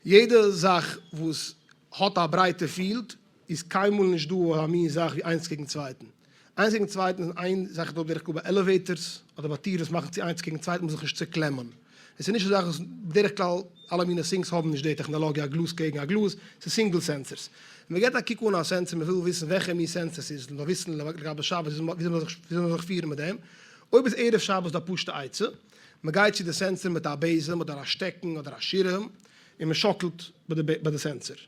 יעדע זאך וואס האט א ברייטע field איז קיינמאל נישט דא אזא מין זאך ווי איינס קעגן צווייטן. איינס קעגן צווייטן איז איין זאך איז דא בדרך כלל ביי elevators אדער ביי טירן וואס מאכן צו איינס קעגן צווייטן מוז זיך נישט צוקלעמען. עס איז נישט א זאך וואס בדרך כלל אלע מיני sinks האבן נישט די טעכנאלאגיע א גלאז קעגן א גלאז, ס'איז single sensors. ווען מ'געט א קוק אן א sensor מ'וויל וויסן וועלכע מין sensor ס'איז, מ'זאל וויסן לגבי שבת וויאזוי מ'זאל זיך פירן מיט דעם. אויב איז ערב שבת דא א פשוטע עצה, מ'גייט צו די sensor מיט א בעזעם אדער א שטעקן אדער א שירעם און מ'שאקלט ביי די sensor.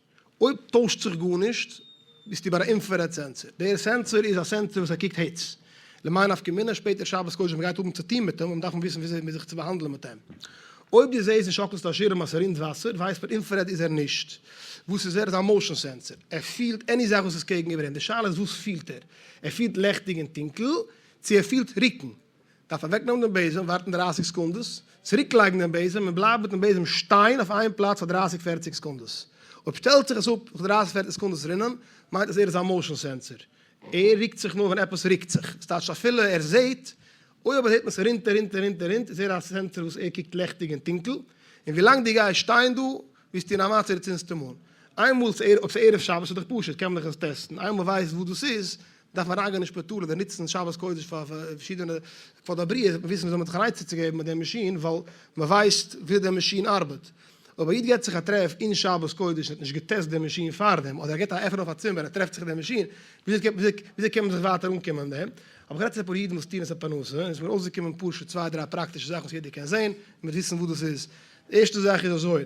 אויב טוישט זיך גארנישט ביסטו ביי א infrared sensor. דער sensor איז א sensor וואס ער קוקט היץ. למאי נפקא מינה, שפעטער שבת קודש ווען מ'גייט האבן צו טון מיט אים, דארף מען וויסן וויאזוי זיך צו באהאנדלען מיט אים. אויב דו זעסט און שאקלסט א שירעם אז ס'רינט וואסער, ווייסט מען infrared איז ער נישט. וואס איז ער? איז א motion sensor. ער פילט any זאך וואס איז קעגן איבער אים. די שאלה איז וואס פילט ער? ער פילט לעכטיג און טונקל, צו ער פילט רוקן? דארף אוועקנעמען דעם בעזעם, ווארטן 30 סעקונדעס, צוריקלייגן דעם בעזעם און בלייבן מיטן בעזעם שטיין אויף איין פלאץ פאר 30 פערציג סעקונדעס. אויב שטעלט זיך עס אפ נאך דרייסיג פערציג סעקונדעס רינען, מיינט אז ער איז א motion sensor. ער רוקט זיך נאר ווען עפעס רוקט זיך. דאס טייטש אפילו ער זעט, אויב אבער זעט מען ס'רינט און רינט און רינט און רינט, איז ער א sensor וואס ער קוקט לעכטיג און טונקל, און ווילאנג דו גייסט שטיין דא, ביסטו אין א מצב דו צינדסט אים אן. איינמאל ס'איז אויב ס'איז ערב שבת איז דאך פשוט, קען מען דאך עס טעסטן, איינמאל מ'ווייסט וואס דאס איז, דארף מען אריינגיין אין שפיטאל אדער נוצן שבת קודש פאר פארשידענע כבוד הבריאה, זאל מען וויסן וויאזוי מען האט זיך אן עצה צו געבן מיט דעם מאשין, ווייל מען ווייסט וויאזוי דער מאשין ארבעט. אויב א איד געט זיך א טרעף אין שבת קודש און האט נישט געטעסט דעם מאשין פארדעם, אדער ער געט א עפען אויף א צימער און טרעפט זיך דעם מאשין, וויאזוי קען מען זיך ווייטער אנקומען אין דעם? האב איך גערעדט צו אפאר אידן וואס טוען עס א פרנסה, און עס איז מיר אויסגעקומען פשוט צוויי דריי פראקטישע זאכן וואס יעדער קען זען און מ'וועט וויסן וואס דאס איז. די ערשטע זאך איז אזוי,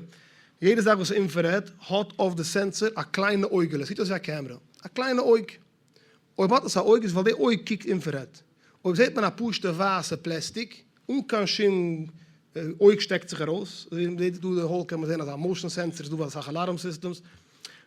יעדע זאך וואס איז infrared האט אויף די sensor א קליינע אויגעלע, עס זעט אויס ווי א קעמרע, א קליינע אויג. אויב האט עס א אויג איז ווייל די אויג קוקט infrared. אויב זעט מען א פשוטע ווייסע פלעסטיק אן קיין שום אויג שטעקט זיך ארויס, אזוי ווי מ'זעט דא די hall קען מען זען אז א motion sensor איז דא ביי אסאך alarm systems,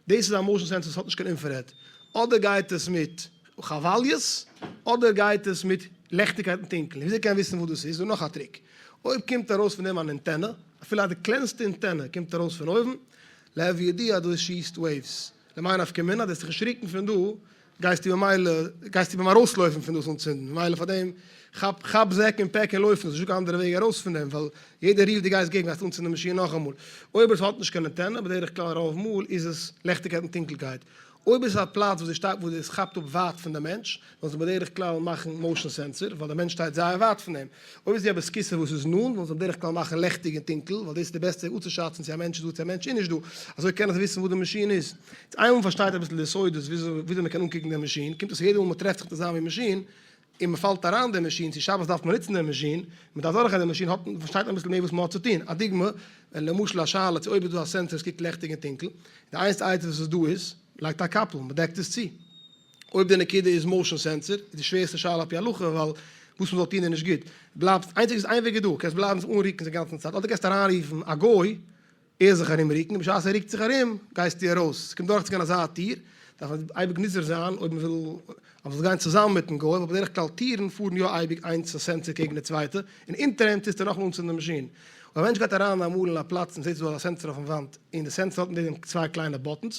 דאס איז א motion sensor וואס האט נישט קיין infrared, אדער גייט עס מיט כוואליעס אדער גייט עס מיט לעכטיגקייט און טונקל, און וויאזוי קען מען וויסן וואס דאס איז? דא נאך א trick, אויב קומט ארויס פון דעם אן אנטענע, אפילו די קלענסטע אנטענע קומט ארויס פון אויבן, להווי ידיע אז דאס שיסט waves, למאי נפקא מינה, דו האסט זיך געשריקן פון דא, גייסטו ממילא, גייסטו ביים ארויסלויפן פון דאס אנצינדן, ממילא פאר דעם כאפ כאפ זעק און פעק און לויף, נישט דא קיין אנדערע וועג ארויס פון דעם, ווייל יעדע רוף דו גייסט געבן גייסטו אנצינדן די מאשין נאכאמאל. אויב עס האט נישט קיין אנטענע, בדרך כלל רוב מאל איז עס לעכטיגקייט און טונקלקייט. אויב איז עס א פלאץ וואס די שטארק וואס דאס כאפט אפ ווייט פון די מענטש, זאלן זיי בדרך כלל מאכן motion sensor, ווייל די מענטש שטייט זייער ווייט פון דעם. אויב איז די בית הכסא וואס איז נאנט, זאלן זיי בדרך כלל מאכן לעכטיג און טונקל, ווייל דאס איז די בעסטע אפצושאצן צו א מענטש איז דא צו א מענטש איז נישט דא, אזוי קענען זיי וויסן וואו די מאשין איז. יעצט איינמאל מען פארשטייט אביסל די סודות וויאזוי מען קען אנקוקן די מאשין, קומט אויס יעדע מאל מען טרעפט זיך מיט אזא מין מאשין, און מען פאלט אריין די מאשין, צו שבת דארף מען נוצן די מאשין, מען דארף דורכגיין די מאשין, האט מען, פארשטייט מען אביסל מער וואס מען האט צו טון. א דוגמא, ווען למשל א שאלה צו אויב איז דא א sensor וואס קוקט לעכטיג און טונקל, די איינציגסטע עצה וואס איז דא איז, לייגט א קאפל, מען דעקט עס צו. אויב די נקודה איז motion sensor, איז די שווערסטע שאלה על פי הלכה, ווייל וואס מען זאל טון איז נישט גוט. בלייבסט, איינציגסט איין וועג איז דא, קענסט בלייבן זיך אנרוקן די גאנצן צייט, אדער קענסטו אריינרופן א גוי, ער זיך ארומרוקן, בשעת ער רוקט זיך ארום, גייסטו ארויס. ס'קומט דורכצוגיין אזא טיר, דארף מען אייביג נזהר זיין אויב מען וויל אז מ'זאל גיין צוזאמען מיטן גוי, ווייל בדרך כלל טירן פארן יא אייביג איינס א sensor קעגן די צווייטע, און אונטער אים טוסטו נאכאמאל אנצינדן די מאשין. אויב א מענטש גייט אריין אמאל אין א פלאץ און זעט ס'איז דא אזא sensor אויפן וואנט, און די sensor האט אין דעם צוויי קליינע buttons,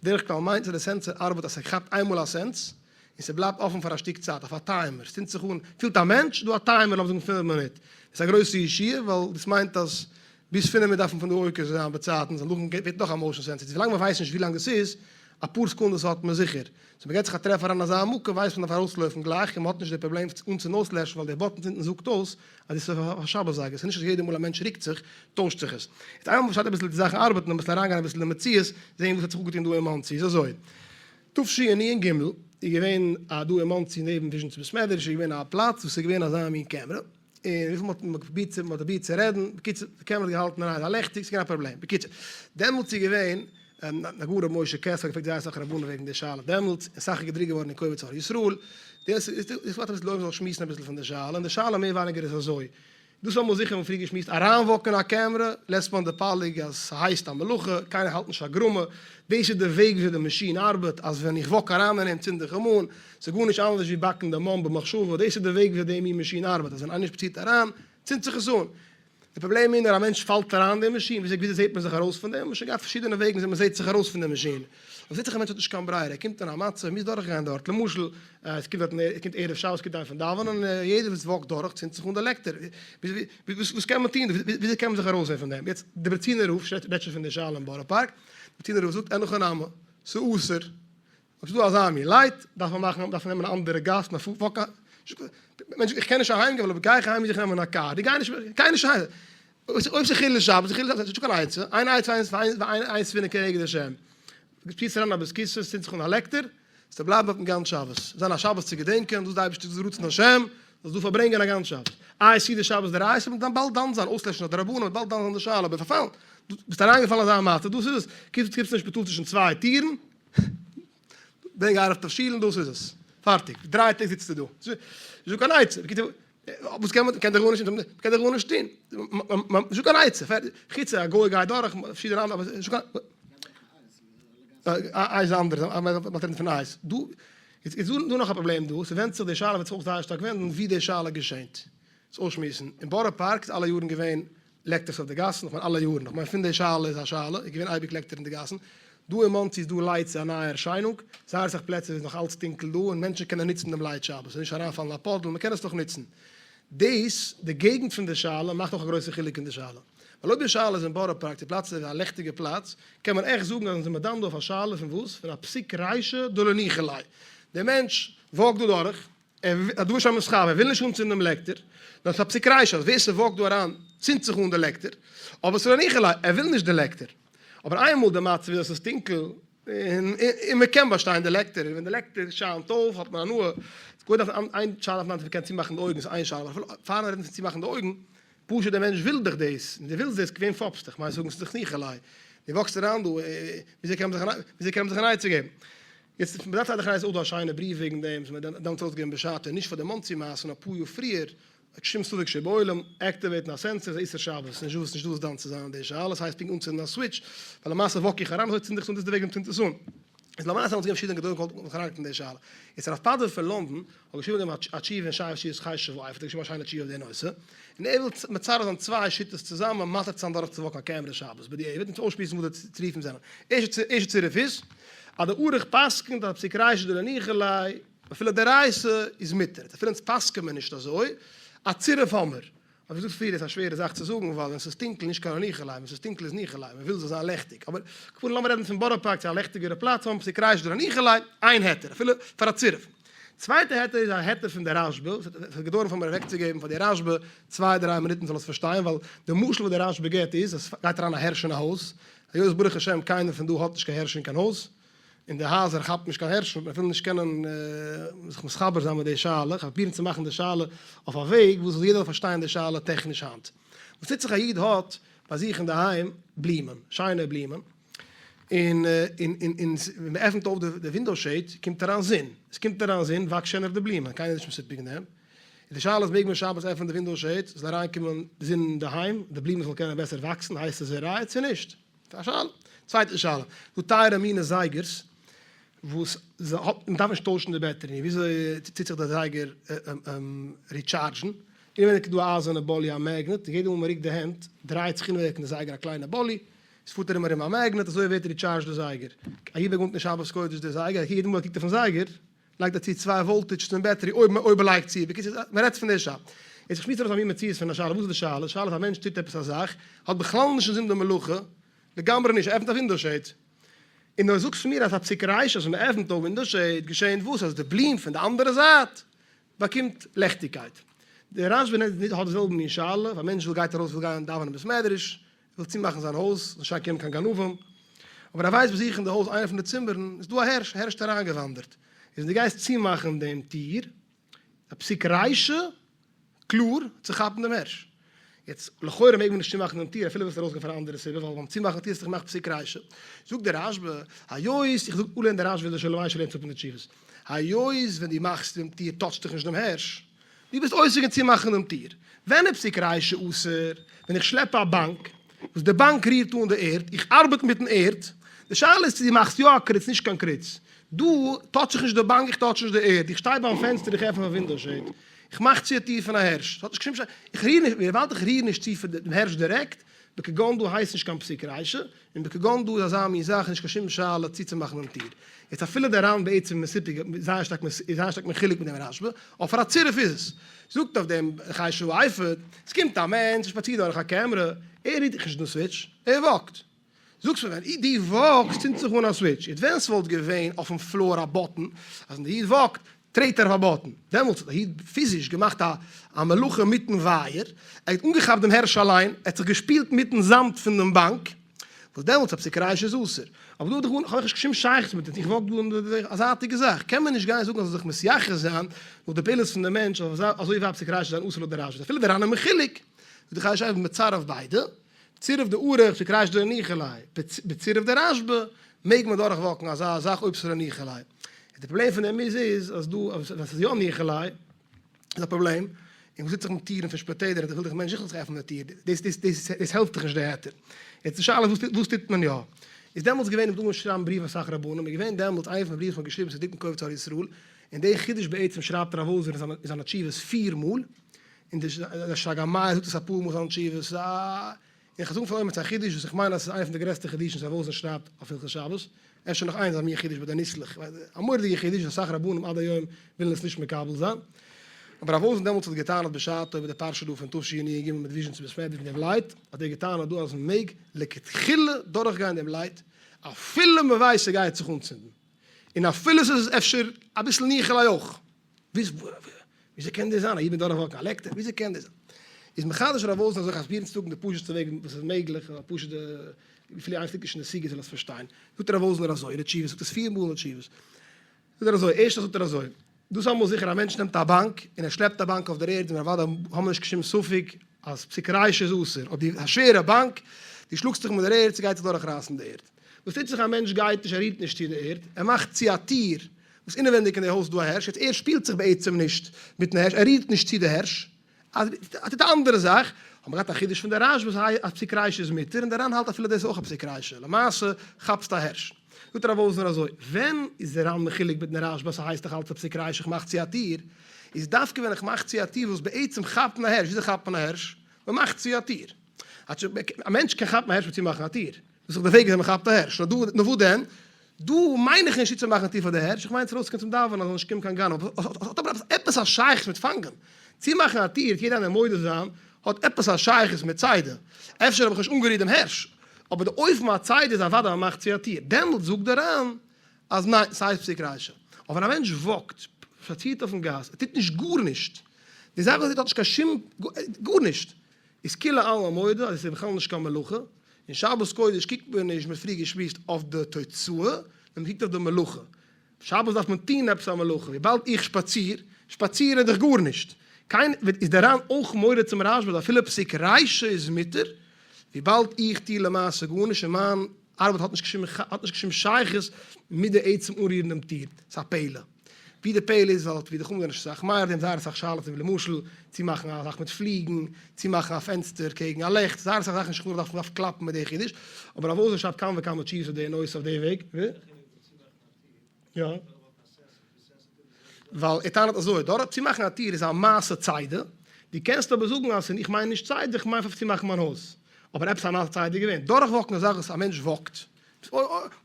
בדרך כלל מיינט אז די sensor ארבעט אז ס'כאפט איינמאל א sense, און ס'בלייבט אפן פאר א שטיק צייט אויף א timer, ס'צינדט זיך אן, פילט א מענטש, דא א timer לאמיר זאגן פינף מינוט, דאס איז א גרויסע ישועה ווייל דאס מיינט אז ביז פינף מינוט דארף מען פון די עוקר זיין באצייטנס און נאכדעם ווערט נאך א motion sensor, ווילאנג מ'ווייסט נישט ווילאנג דאס איז, אפאר סעקונדעס האט מען זיכער, so מ'געט זיך א טרעף אריין אזא מקום ווייסט מען דארף ארויסלויפן גלייך און מ'האט נישט די פראבלעם אנצינדן אויסלעשן ווייל דער button אונטן זאגט אויס אז דאס איז א שבת זייגער, ס'איז נישט אז יעדע מאל א מענטש רוקט זיך טוישט זיך עס. יעצט איינמאל מ'פארשטייט אביסל די זאכן ארבעטן אביסל אריינגיין אביסל אין די מציאות, זעהן וואס האט זיך אפגעטון דא אין מאנסי איז אזוי. תשנ ג איז געווען א דא אין מאנסי נעבן וויזשניץ בית מדרש איז געווען א פלאץ וואס איז געווען אזא מין קעמרע, און וויפיל מ'האט מ'האט פרובירט צו מ'האט פרובירט צו רעדן, בקיצור די קעמרע האט געהאלטן אין איין זיין לעכטיג, ס'איז געווען א פראבלעם, בקיצור דעמאלטס איז געווען הגאון רבי משה קעסלער האט געפרעגט זייער אסאך רבנים וועגן די שאלה דעמאלטס, און סאך איז געדרוקט געווארן אין קובץ אור ישראל, דאס איז איך ווארט אביסל אויב מ'זאל שמועסן אביסל פון די שאלה, און די שאלה מער ווייניגער איז אזוי, דאס האבן מיר זיכער פריער געשמועסט, אריינוואקן א קעמרע, לית מאן דפליג אז ס'הייסט א מלאכה, קיינער האלט נישט א גרמא, דאס איז די וועג וויאזוי די מאשין ארבעט, אז ווען איך walk אריין אין אים צינד איך אים אן, ס'איז גארנישט אנדערש ווי באקן די מן במחשבה, דאס איז די וועג וויאזוי די מין מאשין ארבעט, אז ווען איינער שפאצירט אריין, צינדט זיך עס אן. די פראבלעם איז נאר א מענטש פאלט אריין אין די מאשין, וויאזוי זעט מען זיך ארויס פון דעם? מ'האט שוין געהאט פארשידענע וועגן וויאזוי מ'זעט זיך ארויס פון די מאשין. אבער זעט זיך א מענטש האט נישט קיין ברירה, ער קומט אין א מצב, ער מוז דורכגיין דארט, למשל, עס קומט דארט, עס קומט ערב שבת, קומט איינער פון דאווענען, און יעדער וואס walk ט דורך צינדט זיך אן די לעקטער. וואס קען מען טון? וויאזוי קען מען זיך ארויסזען פון דעם? יעצט, דעברעצינער רב רעדט שוין פון די שאלה אין בארא פארק, דעברעצינער רב זאגט, אין הכי נמי, ס'אסור. אויב ס'איז דא אזא מין light, דארף מען מאכן, דארף מען נעמען א אנדערע גאס, מען פארט walk א, מענטש, איך קען נישט אהיים גיין, ווייל אויב גיי איך אהיים מוז איך נעמען א קאר, די גיי נישט, גיי נישט אהיים. אויב ס'איז חילול שבת, איז חילול שבת, ס'איז נישטא קיין עצה, איין עצה איז איינס פון כנגד השם. שפירסט אריין א בית הכסא, עס צינדט זיך אן א לעקטער, זאלסטו בלייבן דארטן גאנץ שבת, זיין א שבת צו געדענקען, דאס איז די אייבערשטער'ס רצון השם, זאלסט דא פארברענגען א גאנץ שבת. איי ס'איז די שבת דאורייתא, מ'וועט דאן באלד דן זיין, אויסלעשן אויף די רבנים, מ'וועט באלד דן זיין די שאלה, אבער פארפאלן, דו ביסט אריינגעפאלן אזא מצב, דאס איז עס, קומסט אין שפיטאל צווישן צוויי טירן, ברענג ערב תבשילין, דאס איז עס, פארטיג, דריי טעג זיצסטו דא, נישטא קיין עצה, בקיצור, וואס קען מען, קען דאך גארנישט, מ'קען דאך גארנישט טון, נישטא קיין עצה, פערטיג, חוץ א גוי גייט דורך, פארשידענע אנדערע, אבער נישטא קיין, אייז איז אנדערש, מ'וועט רעדן פון אייז, דא, איז דא נאך א פראבלעם דא, ס'ווענדט זיך, די שאלה וועט זיך אויך זייער שטארק ווענדן ווי די שאלה געשענט, צו אויסשמועסן, אין בארא פארק איז אלע יארן געווען לעקטערס אויף די גאסן, כ'מיין אלע יארן, כ'מיין פון די שאלה איז א שאלה, איז געווען אייביג לעקטער אין די גאסן. דא אין מאנסי איז דא lights א נייע ערשיינונג, זייער אסאך פלעצער איז נאך אלץ טונקל דא און מענטשן קענען נוצן דעם light שבת און נישט אריינפאלן אין א פאדל, מען קען עס נאך נוצן. דאס, די געגנט פון די שאלה, מאכט אויך א גרויסע חילוק אין די שאלה. ווייל אויב די שאלה איז אין בארא פארק, די פלאץ איז א לעכטיגע פלאץ, קען מען עכט זאגן אז אונז זעמער דן דא אויף א שאלה פון וואס? פון א פסיק רישא דלא ניחא ליה. דער מענטש walk ט דא דורך, ער האט דא שוין מסחר, ער וויל נישט אנצינדן דעם לעקטער, נאר ס'איז א פסיק רישא אז ווער ס' walk ט דא אריין צינדט זיך אן די לעקטער, אבער ס'איז לא ניחא ליה, ער וויל נישט די לעקטער. אבער איינמאל די מצב איז אז ס'איז טונקל, און און מ'קען באשטיין די לעקטער, און ווען די לעקטער שיינט אויף האט מען הנאה, קודם דארף מען איין שאלה אויף מען קען צומאכן די אויגן איז איין שאלה, אבער פארן רעדן פון צומאכן די אויגן, פשוט דער מענטש וויל דאך דאס, און דו ווילסט דאס, וועם פאפסטו? כ'מיין זאגן ס'איז דאך ניחא ליה, דו walk סט אריין דא, וויאזוי קען מען זיך וויאזוי קען מען זיך אן עצה געבן? יעצט מ'דארף ליידער כ'ווייס אויך דא א שיינע בריוו וועגן דעם, וואס מ'האט דעמאלטס ארויסגעגעבן בשעתו, נישט פאר די מאנסי מעשה נאר אפאר יאר פריער, שום ספק שבעולם, activate ן א sensor איז א איסור שבת, נישט וואס נישט דא וואס דן צו זיין אין די שאלה, ס'הייסט פונקט אנצינדן א switch, ווייל למעשה walk איך אריין אזוי צינד איך עס אן, דאס איז די וועג ווי מ'צינדט עס אן. איז למעשה האבן זיך געגעבן פארשידענע גדולים וואס האבן זיך אריינגעלייגט אין די שאלה. יעצט הרב פאדווא פון לונדון האט געשריבן דעם א תשובה אין שער שירת חשב ואיפה, האט ער געשריבן א שיינע תשובה אויף די נושא, און ער וויל מצרף זיין צוויי שיטות צוזאמען מתיר צו זיין דורך צו walk ן א קעמרע שבת בדיעבד און צו אויסשמועסן וואס די צירופים זענען. ערשטע צירוף איז אז די ערוך פסק'נט אז פסיק רישא דלא ניחא ליה אפילו דאורייתא איז מותר, אפילו אונז פסק'ען מיר נישט אזוי, א צירוף האמער. אבער ווי געזאגט פריער איז א שווערע זאך צו זאגן ווייל ווען ס'איז טונקל נישט קיין ניחא ליה, ווען ס'איז טונקל איז ניחא ליה, מ'וויל זאל זיין לעכטיג, אבער כפרה לאמיר רעדן פון בארא פארק צו א לעכטיגערע פלאץ האבן פסיק רישא דלא ניחא ליה, איין היתר אפילו פאר א צירוף. צווייטע היתר איז א היתר פון די רשב"א, עס האט געדויערט פאר מיר אוועקצוגעבן פאר די רשב"א צוויי דריי מינוט מען זאל עס פארשטיין, ווייל די משל וואס די רשב"א געבט איז אז עס גייט אריין א הערש אין א הויז, היות ברוך השם קיינער פון דא האט נישט קיין הערש אין קיין הויז, און די הייזער כאפט נישט קיין הערשן, וועט מען אפילו נישט קענען זיך מתחבר זיין מיט די שאלה, איך וועל פרובירן צו מאכן די שאלה אויף א וועג וואס זאל יעדער זאל פארשטיין די שאלה טעכניש היינט. וואס טוט זיך א איד האט ביי זיך אינדערהיים בלומען, שיינע בלומען, און און און און ווען מען עפנט אויף די window shade קומט אריין זון, עס קומט אריין זון וואקסט שענער די בלומען, קיינער איז נישט מסופק אין דעם, און די שאלה איז מעג מען שבת עפענען די window shade זאל אריינקומען די זון אינדערהיים, די בלומען זאלן קענען בעסער וואקסן, הייסט עס זרע צו נישט? ס'איז א שאלה. צווייטע שאלה. דא טייערע מינע זייגערס וואס האט מ'דארף נישט טוישן די battery. וויאזוי טוט זיך די זייגער recharge ן? אינעווייניג איז דא א אייזערנע באלי א magnet, און יעדע מאל מ'רוקט די הענט דרייט זיך אינעווייניג אין די זייגער א קליינע באלי, עס פארט ארום ארום א magnet, אזוי ווערט recharged די זייגער. א איד באגאנט אין שבת קודש די זייגער, יעדע מאל ער קוקט אויפן זייגער לייגט ער צו צוויי voltage צום battery אויב אויב ער לייגט צו, בקיצור מען רעדט פון די שאלה. יעצט איך שמועס ארויס א מין מציאות פון א שאלה, וואס איז די שאלה? די שאלה איז א מענטש טוט עפעס א זאך, האט בכלל נישט אינזין די מלאכה, לגמרי נישט, ער עפנט א window shade, און דו זאגסט מיר אז א פסיק רישא אז מען עפנט אויף window shade געשענט וואס? אז די בלום פון די אנדערע זייט באקומט לעכטיגקייט. די רשב"א האט די זעלבע מין שאלה, א מענטש וויל גייט ארויס וויל גיין דאווענען בית מדרש, וויל צומאכן זיין הויז, זאל נישט אריינקומען קיין גנבים, אבער ער ווייסט ביי זיך אין די הויז איינע פון די צימערן איז דא א הערש, א הערש האט אריינגעוואנדערט, איז ווען דו גייסט צומאכן דעם טיר, א פסיק רישא, קלאר, צו כאפן דעם הערש. יעצט, לכאורה מעג מען נישט צומאכן דעם טיר אפילו ווילסט ארויסגיין פאר א אנדערע סיבה, ווייל ביים צומאכן טיר האסטו געמאכט פסיק רישא. זאגט דער רשב"א, היות, איך זאג אליין דער רשב"א דער שלום עליכם לערנט אפ אין די תשובות, היות ווען דו מאכסט דעם טיר touch סט דיך נישט דעם הערש, דו ביסט עוסק אין צומאכן דעם טיר. ווען איז פסיק רישא אסור? ווען איך שלעפ א באנק, וואס די באנק רירט אן די ערד, איך ארבעט מיטן ערד, די שאלה איז צו דו מאכסט יא א קריץ נישט קיין קריץ. דא touch איך נישט די באנק איך touch נישט די ערד, איך שטיי ביים פענסטער איך עפן א window shade, איך מאך צו א טיר פון א הערש, ס'האט נישט קיין שום שייכות, איך ריר נישט, וויבאלד איך ריר נישט צו פון דעם הערש דירעקט, בכגון דא הייסט נישט קיין פסיק רישא, און בכגון דא איז אזא מין זאך נישט קיין שום שאלה צוצומאכן דעם טיר. יעצט אפילו דער רמב ם בעצם מסופק זייער שטארק איז זייער שטארק מחולק מיט דעם רשב"א, אבער פאר א צירוף איז עס. זאגט אויף דעם חי שעה אפוד, עס קומט א מענטש ער שפאצירט דורך א קעמרע, ער רירט נישט דעם switch, ער walk ט. זאגסט מיר ווען דו walk סט צינדט זיך אן א switch, יעצט ווען ס'וואלט געווען אויפן floor א button אז ווען די איד walk ט טרעט ער אויף א button, דעמאלטס האט א איד פיזיש געמאכט א א מלאכה מיטן wire, ער האט אנגעכאפט דעם הערש אליין, ער האט זיך געשפילט מיטן זאמד פון דעם באנק, וואס דעמאלטס א פסיק רישא איז אסור. אבער דא האט דאך גאר האב איך נישט קיין שום שייכות מיט דעם, איך walk דא אין די א זייטיגע זאך, קען מען נישט גיין זאגן אז זאל זיך מתייחס זיין נאך די פעולות פון דעם מענטש אז אזוי ווייט פסיק רישא זיין אסור לויט די רשב"א, אפילו די ר"ן איז מחולק, זאגט די חיי שעה מצרף ביידע, בצירוף די ערוך פסיק רישא דלא ניחא ליה, בצירוף די רשב"א מעג מען דורך walk ן אזא זאך אויב ס'איז לא ניחא ליה. די פראבלעם פון דעם איז איז אז דא ווען ס'איז יא ניחא ליה איז א פראבלעם, און וואס טוט זיך מיט טירן פון שפיטעלער און וויל דאך מענטש זיכער זיך עפענען די טיר, דאס דאס דאס דאס העלפט דאך נישט די היתר. יעצט די שאלה איז וואס וואס טוט מען יא? איז דעמאלטס געווען מ'האט אנגעהויבן שרייבן בריוו אסאך רבנים, איז געווען דעמאלטס איינער פון די בריוו וואס מ'האט געשריבן צו דיקן קובץ אור ישראל, און די חידוש בעצם שרייבט הרב וואזנער אין זיינע אין זיינע תשובות פיר מאל, און די שרגא מאיר זאגט עס אפאר מאל אין זיינע תשובות, א. איך זאג פאר עמיץ א חידוש וואס איך מיין אז עס איז איינע פון די גרעסטע חידושים וואס רב וואזנער שרייבט אויף הלכות שבת, אפשר נאך איינס א מין חידוש ביי די ניסלעך, א מורא'דיגע חידוש וואס אסאך רבנים עד היום ווילן עס נישט מקבל זיין, אבער רב וואזנער דעמאלטס האט געטענה'ט בשעתו איבער די פרשה דא פון תשנ ג מיט וויזשניץ בית מדרש מיט דעם light, האט ער געטענה'ט דא אז מען מעג לכתחילה דורכגיין דעם light אפילו מען ווייסט ס'גייט זיך אנצינדן, און אפילו ס'איז אפשר אביסל ניחא ליה אויך. וויאזוי קען דאס זיין? א איד מיט דורכוואקן א לעקטער? וויאזוי קען דאס זיין? איז מחדש הרב וואזנער אזוי כ'אספירן צו זאגן די פשוט'סטע וועג וואס איז מעגליך, א פשוט'ע, וויפיל איינער פליקט נישט אין די סוגיא זאל עס פארשטיין. זאגט הרב וואזנער אזוי אין די תשובות, זאגט עס פיר מאל אין די תשובות. זאגט ער אזוי, ערשטנס זאגט ער אזוי, דאס איז אמאל זיכער א מענטש נעמט א באנק און ער שלעפט א באנק אויף דער ערד און אוודאי האבן מיר נישט קיין שום ספק אז פסיק רישא איז אסור, אויב די א שווערע באנק, דו שלאגסט זיך מיט דער ערד, ס'גייט זיך דורכרייסן די ערד. וואס טוט זיך א מענטש גייט נישט ער רירט נישט צו די ערד, ער מאכט צו א טיר וואס אינעווענדיג אין די הויז איז דא א הערש, יעצט ער שפילט זיך בעצם נישט מיטן הערש, ער רירט נישט צו די הערש, ער טוט א אנדערע זאך, האט מען געהאט א חידוש פון די רש ב אז פסיק רישא איז מותר, און די רן האלט אפילו דאס איז אויך א פסיק רישא, למעשה כאפסט א הערש. זאגט הרב וואזנער אזוי, ווען איז די רן מחולק מיטן רש ב אז ס'הייסט דאך אלץ א פסיק רישא איך מאך צו א טיר, איז דווקא ווען איך מאך צו א טיר וואס בעצם כאפט מען א הערש, וויאזוי כאפט מען א הערש? מ'מאכט צו א טיר. א מענטש קען כאפן א הערש מיט צומאכן א טיר. דאס איז דאך די וועג וויאזוי מ'כאפט א הערש. נאר וואו דען? דא מיין איך נישט צו מאכן א טיר פאר די הערש, איך מיין צו ארויסקומען צום דאווענען אז זאל נישט קומען קיין גנב. אבער עס האט אבער עפעס א שייכות מיט פאנגען. צומאכן א טיר, יעדער איינער מודה זיין, האט עפעס א שייכות מיט צידה. אפשר האב איך נישט אנגערירט דעם הערש, אבער די אופן הצידה איז אוודאי מ'מאכט צו א טיר. דעמאלט זאגט דער רן אז ניין, ס'הייסט פסיק רישא. אבער ווען א מענטש walk ט, שפאצירט אויפן גאס, ער טוט נישט גארנישט, די זאך וואס ער טוט האט נישט קיין שום גארנישט, איז כולי עלמא מודה אז עס איז בכלל נישט קיין מלאכה, און שבת קודש קוקט מען נישט, מ'האט פריער געשמועסט, אויף די תוצאה, נאר מ'קוקט אויף די מלאכה. שבת דארף מען טון עפעס א מלאכה, וויבאלד איך שפאציר, שפאציר איך דאך גארנישט. קיין, איז דער רן אויך מודה צום רשב א אז אפילו פסיק רישא איז מותר, וויבאלד איך טו למעשה גארנישט און מיין ארבעט האט נישט קיין האט נישט קיין שום שייכות מיט די עצם אנרירן דעם טיר, ס'איז א פלא ווי די פלא איז ווייל ווי די חכמים זענען נישט אסאך מעיר דעם זייער אסאך שאלות ווי למשל צו מאכן א זאך מיט פליגן, צו מאכן א פענסטער קעגן א לעכט, זייער אסאך זאכן שולחן ערוך דארף מ'דארף קלאפן מיט די חידוש, אבער רב וואזנער שרייבט כמה וכמה תשובות אויף די נושא אויף די וועג. יא. ווייל ער טענה'ט אזוי, דורך צומאכן א טיר איז א מעשה צידה, דו קענסט אבער זאגן אז איך מיין נישט צידה, איך מיין פאר צומאכן מיין הויז. אבער עפעס א מעשה צידה איז געווען. דורך walk ן איז א זאך וואס א מענטש walk ט.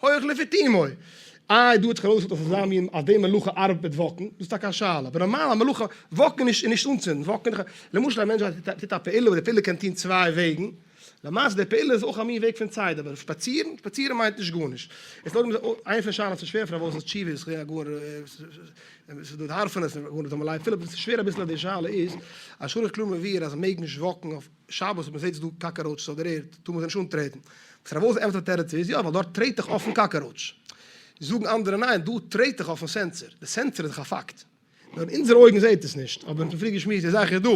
הולך לפי תומו. איי דא האט זיך ארויסגעשטעלט אז אזא מין אז די מלאכה ארבעט מיט walk ן, דאס איז טאקע א שאלה. אבער נארמאל א מלאכה, walk ן איז נישט אנצינדן, walk ן איז למשל א מענטש טוט א פעולה וואס די פעולה קען טון צוויי וועגן, למעשה די פעולה איז אויך א מין וועג פון צידה, אבער שפאצירן? שפאצירן מיינט נישט גארנישט. איז נאר איינע פון שאלות איז שווער פאר וואס איז תשובה איז גאר ס'איז דא הארפענעס און גאר זלמן לייב פיליפ איז שווער אביסל די שאלה איז אז שולח קלאר מבאר אז מ'מעג נישט walk ן אויף שבת אויב מ'זעט ס'איז דא cockroaches אויף דער ערד טאר מען זיי נישט אנטרעטן. וואס רב וואלף'ס אמת'ע תירוץ איז יא ווייל דארט טרעט איך אויפן cockroach. זאגן אנדערע ניין דא טרעט איך אויפן sensor. די sensor איז דאך א פאקט. נאר אין אונזערע אויגן זעהט עס נישט, אבער מ'האט פריער געשמועסט די זאך איז דא,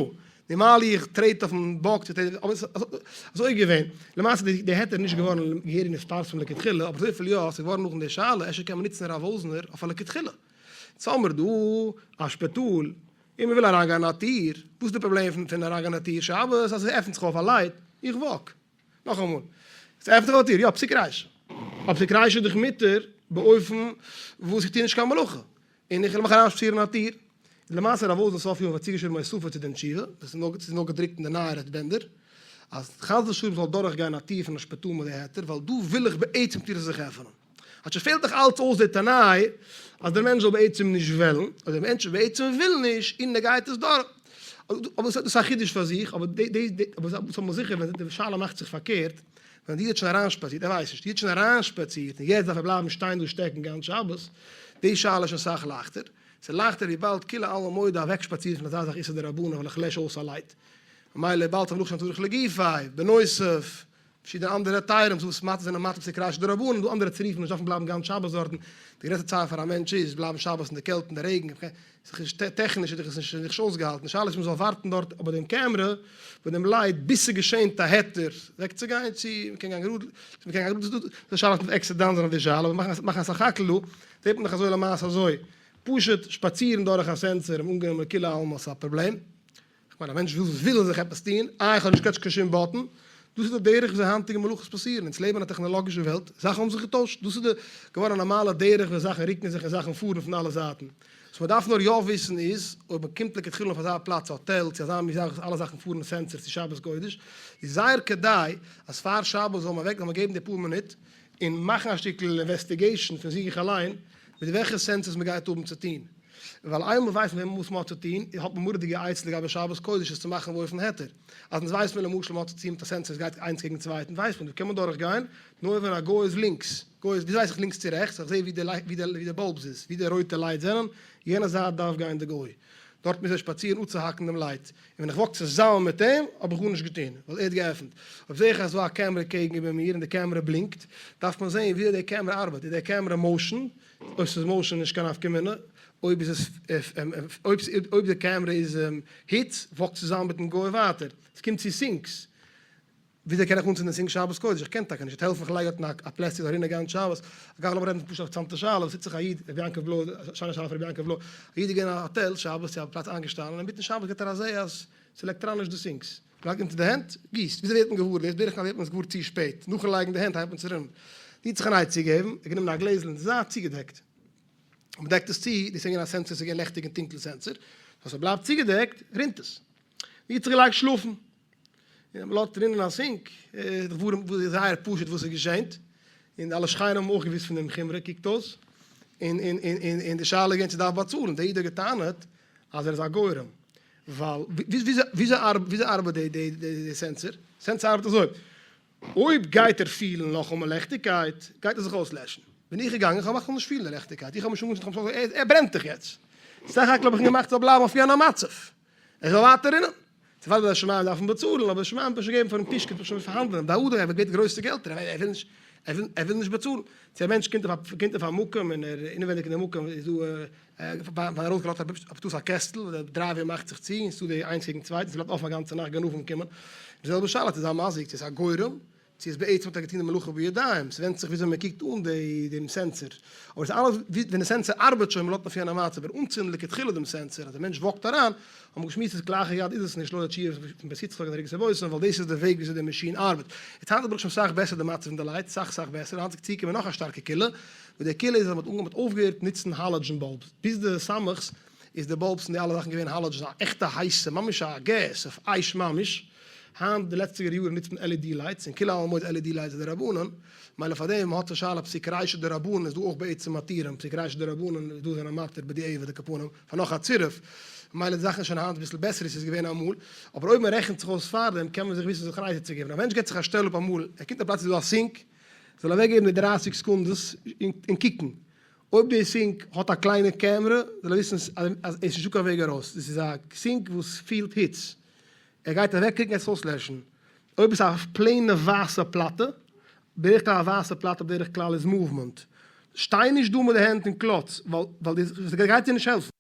נארמאל איך טרעט אויפן box, איך טרעט, אבער עס איז אזוי געווען, למעשה די די היתר איז נישט געווארן געהעריג נתפרסם לכתחילה, אבער אזויפיל יא, ס'איז געווארן נאכן די שאלה, אפשר קען מען נוצן הרב וואזנער אויף א לכתחילה. יעצט האמער דא א שפיטאל, און מ'וויל אריינגיין אין א טיר, וואס איז די פראבלעם פון אריינגיין אין א טיר שבת, אז עס עפנט זיך אויף א light, איך walk. נאכאמאל, עס עפנט זיך אויף א טיר, יא, פסיק רישא. אבער פסיק רישא איז דאך מותר באופן וואס איך טו נישט קיין מלאכה. און איך וועל מיך אריינשפאצירן אין א טיר. למעשה רב וואזנער סוף ימיו האט צוגעשריבן הוספה צו דעם תשובה, דאס איז נאר געדרוקט אין די נייערע בענדער, אז חס ושלום זאל דורך גיין א טיר פון א שפיטאל מיט די היתר, ווייל דא וויל איך בעצם טיר זאל זיך עפענען. כאטש עס פעלט דאך אלץ אויס די תנאי אז דער מענטש זאל בעצם נישט וועלן, אויב דער מענטש בעצם וויל נישט און ער גייט עס דורך. אבער דאס איז א חידוש פאר זיך, אבער דאס האט מען זיכער ווען די שאלה מאכט זיך פארקערט, ווען די האט שוין אריינשפאצירט, ער ווייסט נישט, די האט שוין אריינשפאצירט און יעצט דארף ער בלייבן שטיין דא שטעקן גאנץ שבת, די שאלה איז שוין סאך לייכטער, ס'איז לייכטער וויבאלד כולי עלמא מודה אוועקשפאצירן פון אזא זאך איסור דרבנן ווייל איך לעש אויס א light, ממילא וויבאלד ס'איז מלאכה שאין צריך לגופיה, בנוסף פארשידענע אנדערע היתרים וואס מתיר זענען מתיר פסיק רישא דרבנן, דא אנדערע צירופים נישט דארפן בלייבן גאנץ שבת דארטן, די גרעסטע צער פאר א מענטש איז בלייבן שבת אין די קעלט און די רעגן, טעכניש איז דאך עס נישט אויסגעהאלטן, די שאלה איז מ'זאל ווארטן דארט ביי דעם קעמרע, ביי דעם light, ביז ס'געשענט א היתר אוועקצוגיין, צו מ'קען גיין גראד, צו מ'קען גיין גראד, דאס איז א שאלה וואס מ'דארף עקסטער דן זיין אויף די שאלה, אבער מאכן א סך הכל דא, זעט מען דאך אזוי למעשה אזוי, פשוט שפאצירן דורך א sensor און אנגענומען כולי עלמא ס'איז א פראבלעם, כ'מיין א מענטש וויל וויל זיך עפעס טון, איי איך האב נישט געטאטשט קיין שום button, דאס איז די דרך וויאזוי היינטיגע מלאכות פאסירן, אונז לעבן אין א טעכנאלאגישע וועלט, זאכן האבן זיך געטוישט, דאס איז די געווארן א נארמאלע דרך ווי זאכן רוקן זיך און זאכן פארן פון אלע זייטן. וואס מען דארף נאר יא וויסן איז, אויב מען קומט לכתחילה אויף אזא פלאץ, האטעל, צו אזא מין זאך וואס אלע זאכן פארן sensors צו שבת קודש, איז זייער כדאי אז פאר שבת זאל מען אוועק זאל מען געבן די פאר מינוט און מאכן א שטיקל investigation פון זיך אליין מיט וועלכע sensors מען גייט האבן צו טון. ווייל איינמאל ווייסט מען וואס מען האט צו טון, האט מען מורא'דיגע עצות לגבי שבת קודש עס צו מאכן באופן היתר. אז אונז ווייסט מען למשל מען האט צו טון מיט א sensor עס גייט איינס קעגן צווייטן ווייסט מען דא קען מען דורך גיין נאר ווען א גוי איז לינקס גוי איז וויאזוי ווייס איך לינקס צו רעכטס איך זעה ווי די ווי די ווי די bulbs איז ווי די רויטע light זענען יענע זייט דארף גיין די גוי דארט מוז ער שפאצירן אפצוהאקן דעם light און ווען איך walk צוזאמען מיט אים האב איך גארנישט געטון ווייל ער האט געעפנט אויב זעה איך אז ס'דא א קעמרע קעגן איבער מיר און די קעמרע בלינקט דארף מען זעהן וויאזוי די קעמרע ארבעט איז די קעמרע motion אויב ס'איז motion נישט קיין נפקא מינה, אויב איז עס אויב אויב די קעמרע איז היץ walk צוזאמען מיטן גוי ווייטער, ס'קומט צו sinks, וויאזוי קען איך אנצינדן sink שבת קודש? איך קען טאקע נישט, וועט העלפן איך לייג דארטן א פלעסטיק זאל רינען גאנץ שבת, אגב לאמיר רעדן פשוט א אינטערעסאנטע שאלה, וואס טוט זיך א איד, רבי יעקב בלוי, א שיינע שאלה פון רבי יעקב בלוי, א איד איז געווען אין א האטעל שבת צו א פלאץ איינגעשטאנען, אינמיטן שבת געט ער א זעה אז ס'איז עלעקטראניש די sinks, לייגט אונטער די הענט, גיסט. וויאזוי ווערט מען געוואר דאס? בדרך כלל ווערט מען עס געוואר צו שפעט, נאכן לייגן די הענט הייבט מען צו רינען. די האט זיך אן עצה געגעבן, ער האט גענומען א גלעזל אין די זייט צוגעדעקט. און מ'דעקט עס צו, דאס איז געווען א sensor, ס'איז געווען לעכטיג און טונקל sensor, אז ס'בלייבט צוגעדעקט רינט עס. די האט זיך געלייגט שלאפן. און מ'לאזט רינען א sink, איז דאך ווארום זייער פשוט וואס איז געשענט. און אלע שכנים האבן אויך געוואוסט פון דעם חומרא, קוקט אויס. און און און און די שאלה איז געווען צו דארף באצאלן. דער איד האט געטענה'ט אז ער איז א גורם. ווייל וויאזוי ארבעט די sensor? sensor ארבעט אזוי, אויב גייט ער פילן נאכאמאל לעכטיגקייט, גייט ער זיך אויסלעשן. בין איך געגאנגען, איך האב געמאכט איך זאל נישט פילן די לעכטיגקייט, איך האב נישט אנגעצינדן, איך האב נישט, ער ברענט דאך יעצט. סך הכל האב איך אים געמאכט ס'זאל בלייבן אויף יענע מצב, ער זאל ווייטער רינען. ס'איז ודאי אז שמים דארפן באצאלן, אבער שמים האט מען שוין געגעבן פארן פישקע, האט מען שוין פארהאנדלען, די אדער ער וועט בעטן גרויסע געלטער, ער וויל נישט, ער וויל נישט באצאלן. צו א מענטש קומט אויף א מקום און ער אינעווייניג אין די מקום איז דא ווען ארויסגעלאזט א א קעסטל וואס דער driver מאכט זיך צו און ס'דא די איינס קעגן צווייטן ס'בלייבט אפן א גאנצע נאכט גנבים קומען. די זעלבע שאלה צו איז א מזיק צו איז א גורם צו איז בעצם האט ער געטון די מלאכה בידיים ס'ווענדט זיך וויאזוי מ'קוקט אן די דעם sensor אבער ס'איז אלעס ווען די sensor ארבעט שוין מ'לאזט אויף יענע מצב אבער אנצינדן לכתחילה דעם sensor אז די מענטש walk ט אריין האבן מיר געשמועסט אז כלאחר יד איז עס נישט לויט די תשובה פון בית יצחק און ערוגת הבושם ווייל דאס איז די וועג וויאזוי די מאשין ארבעט. יעצט היינט איז ברוך השם סאך בעסער די מצב אין די lights סאך סאך בעסער היינט איז צוגעקומען נאך א שטארקע קולא וואס די קולא איז אז מ'האט אנגעהויבן מ'האט אויפגעהערט נוצן halogen bulbs, ביז די סמך'ס איז די bulbs און די אלע זאכן געווען halogen, א עכטע הייסע, ממש א געז, אויף אש ממש, היינט די לעצטיגערע יארן נוצט מען LED lights, און כולי עלמא מודה LED lights איז דרבנן, מילא פאר דעם מ'האט א שאלה פסיק רישא דרבנן איז דא אויך בעצם מתירים, פסיק רישא דרבנן איז דא זענען מתיר בדיעבד עכ"פ פאר נאך א צירוף, מילא די זאכן איז שוין היינט אביסל בעסער ווי ס'איז געווען אמאל, אבער אויב מ'רעכנט זיך אויס פארדעם קען מען זיך וויסן זיך אן עצה צו געבן, א מענטש געבט זיך א שטעל אפ אמאל, ער קומט א פלאץ איז דא א sink, זאל אוועק געבן די דרייסיג סעקונדעס און קוקן אויב די sink האט א קליינע קעמרע, זאל ער וויסן אז עס איז נישטא קיין וועג ארויס, דאס איז א sink וואס פילט היץ, ער גייט אוועק קוקן עס אויסלעשן, אויב עס איז א plain ע ווייסע פלאטע, בדרך כלל א ווייסע פלאטע בדרך כלל איז movement, שטיי נישט דא מיט די הענט און קלאץ, ווייל דאס גייט דיר נישט העלפן.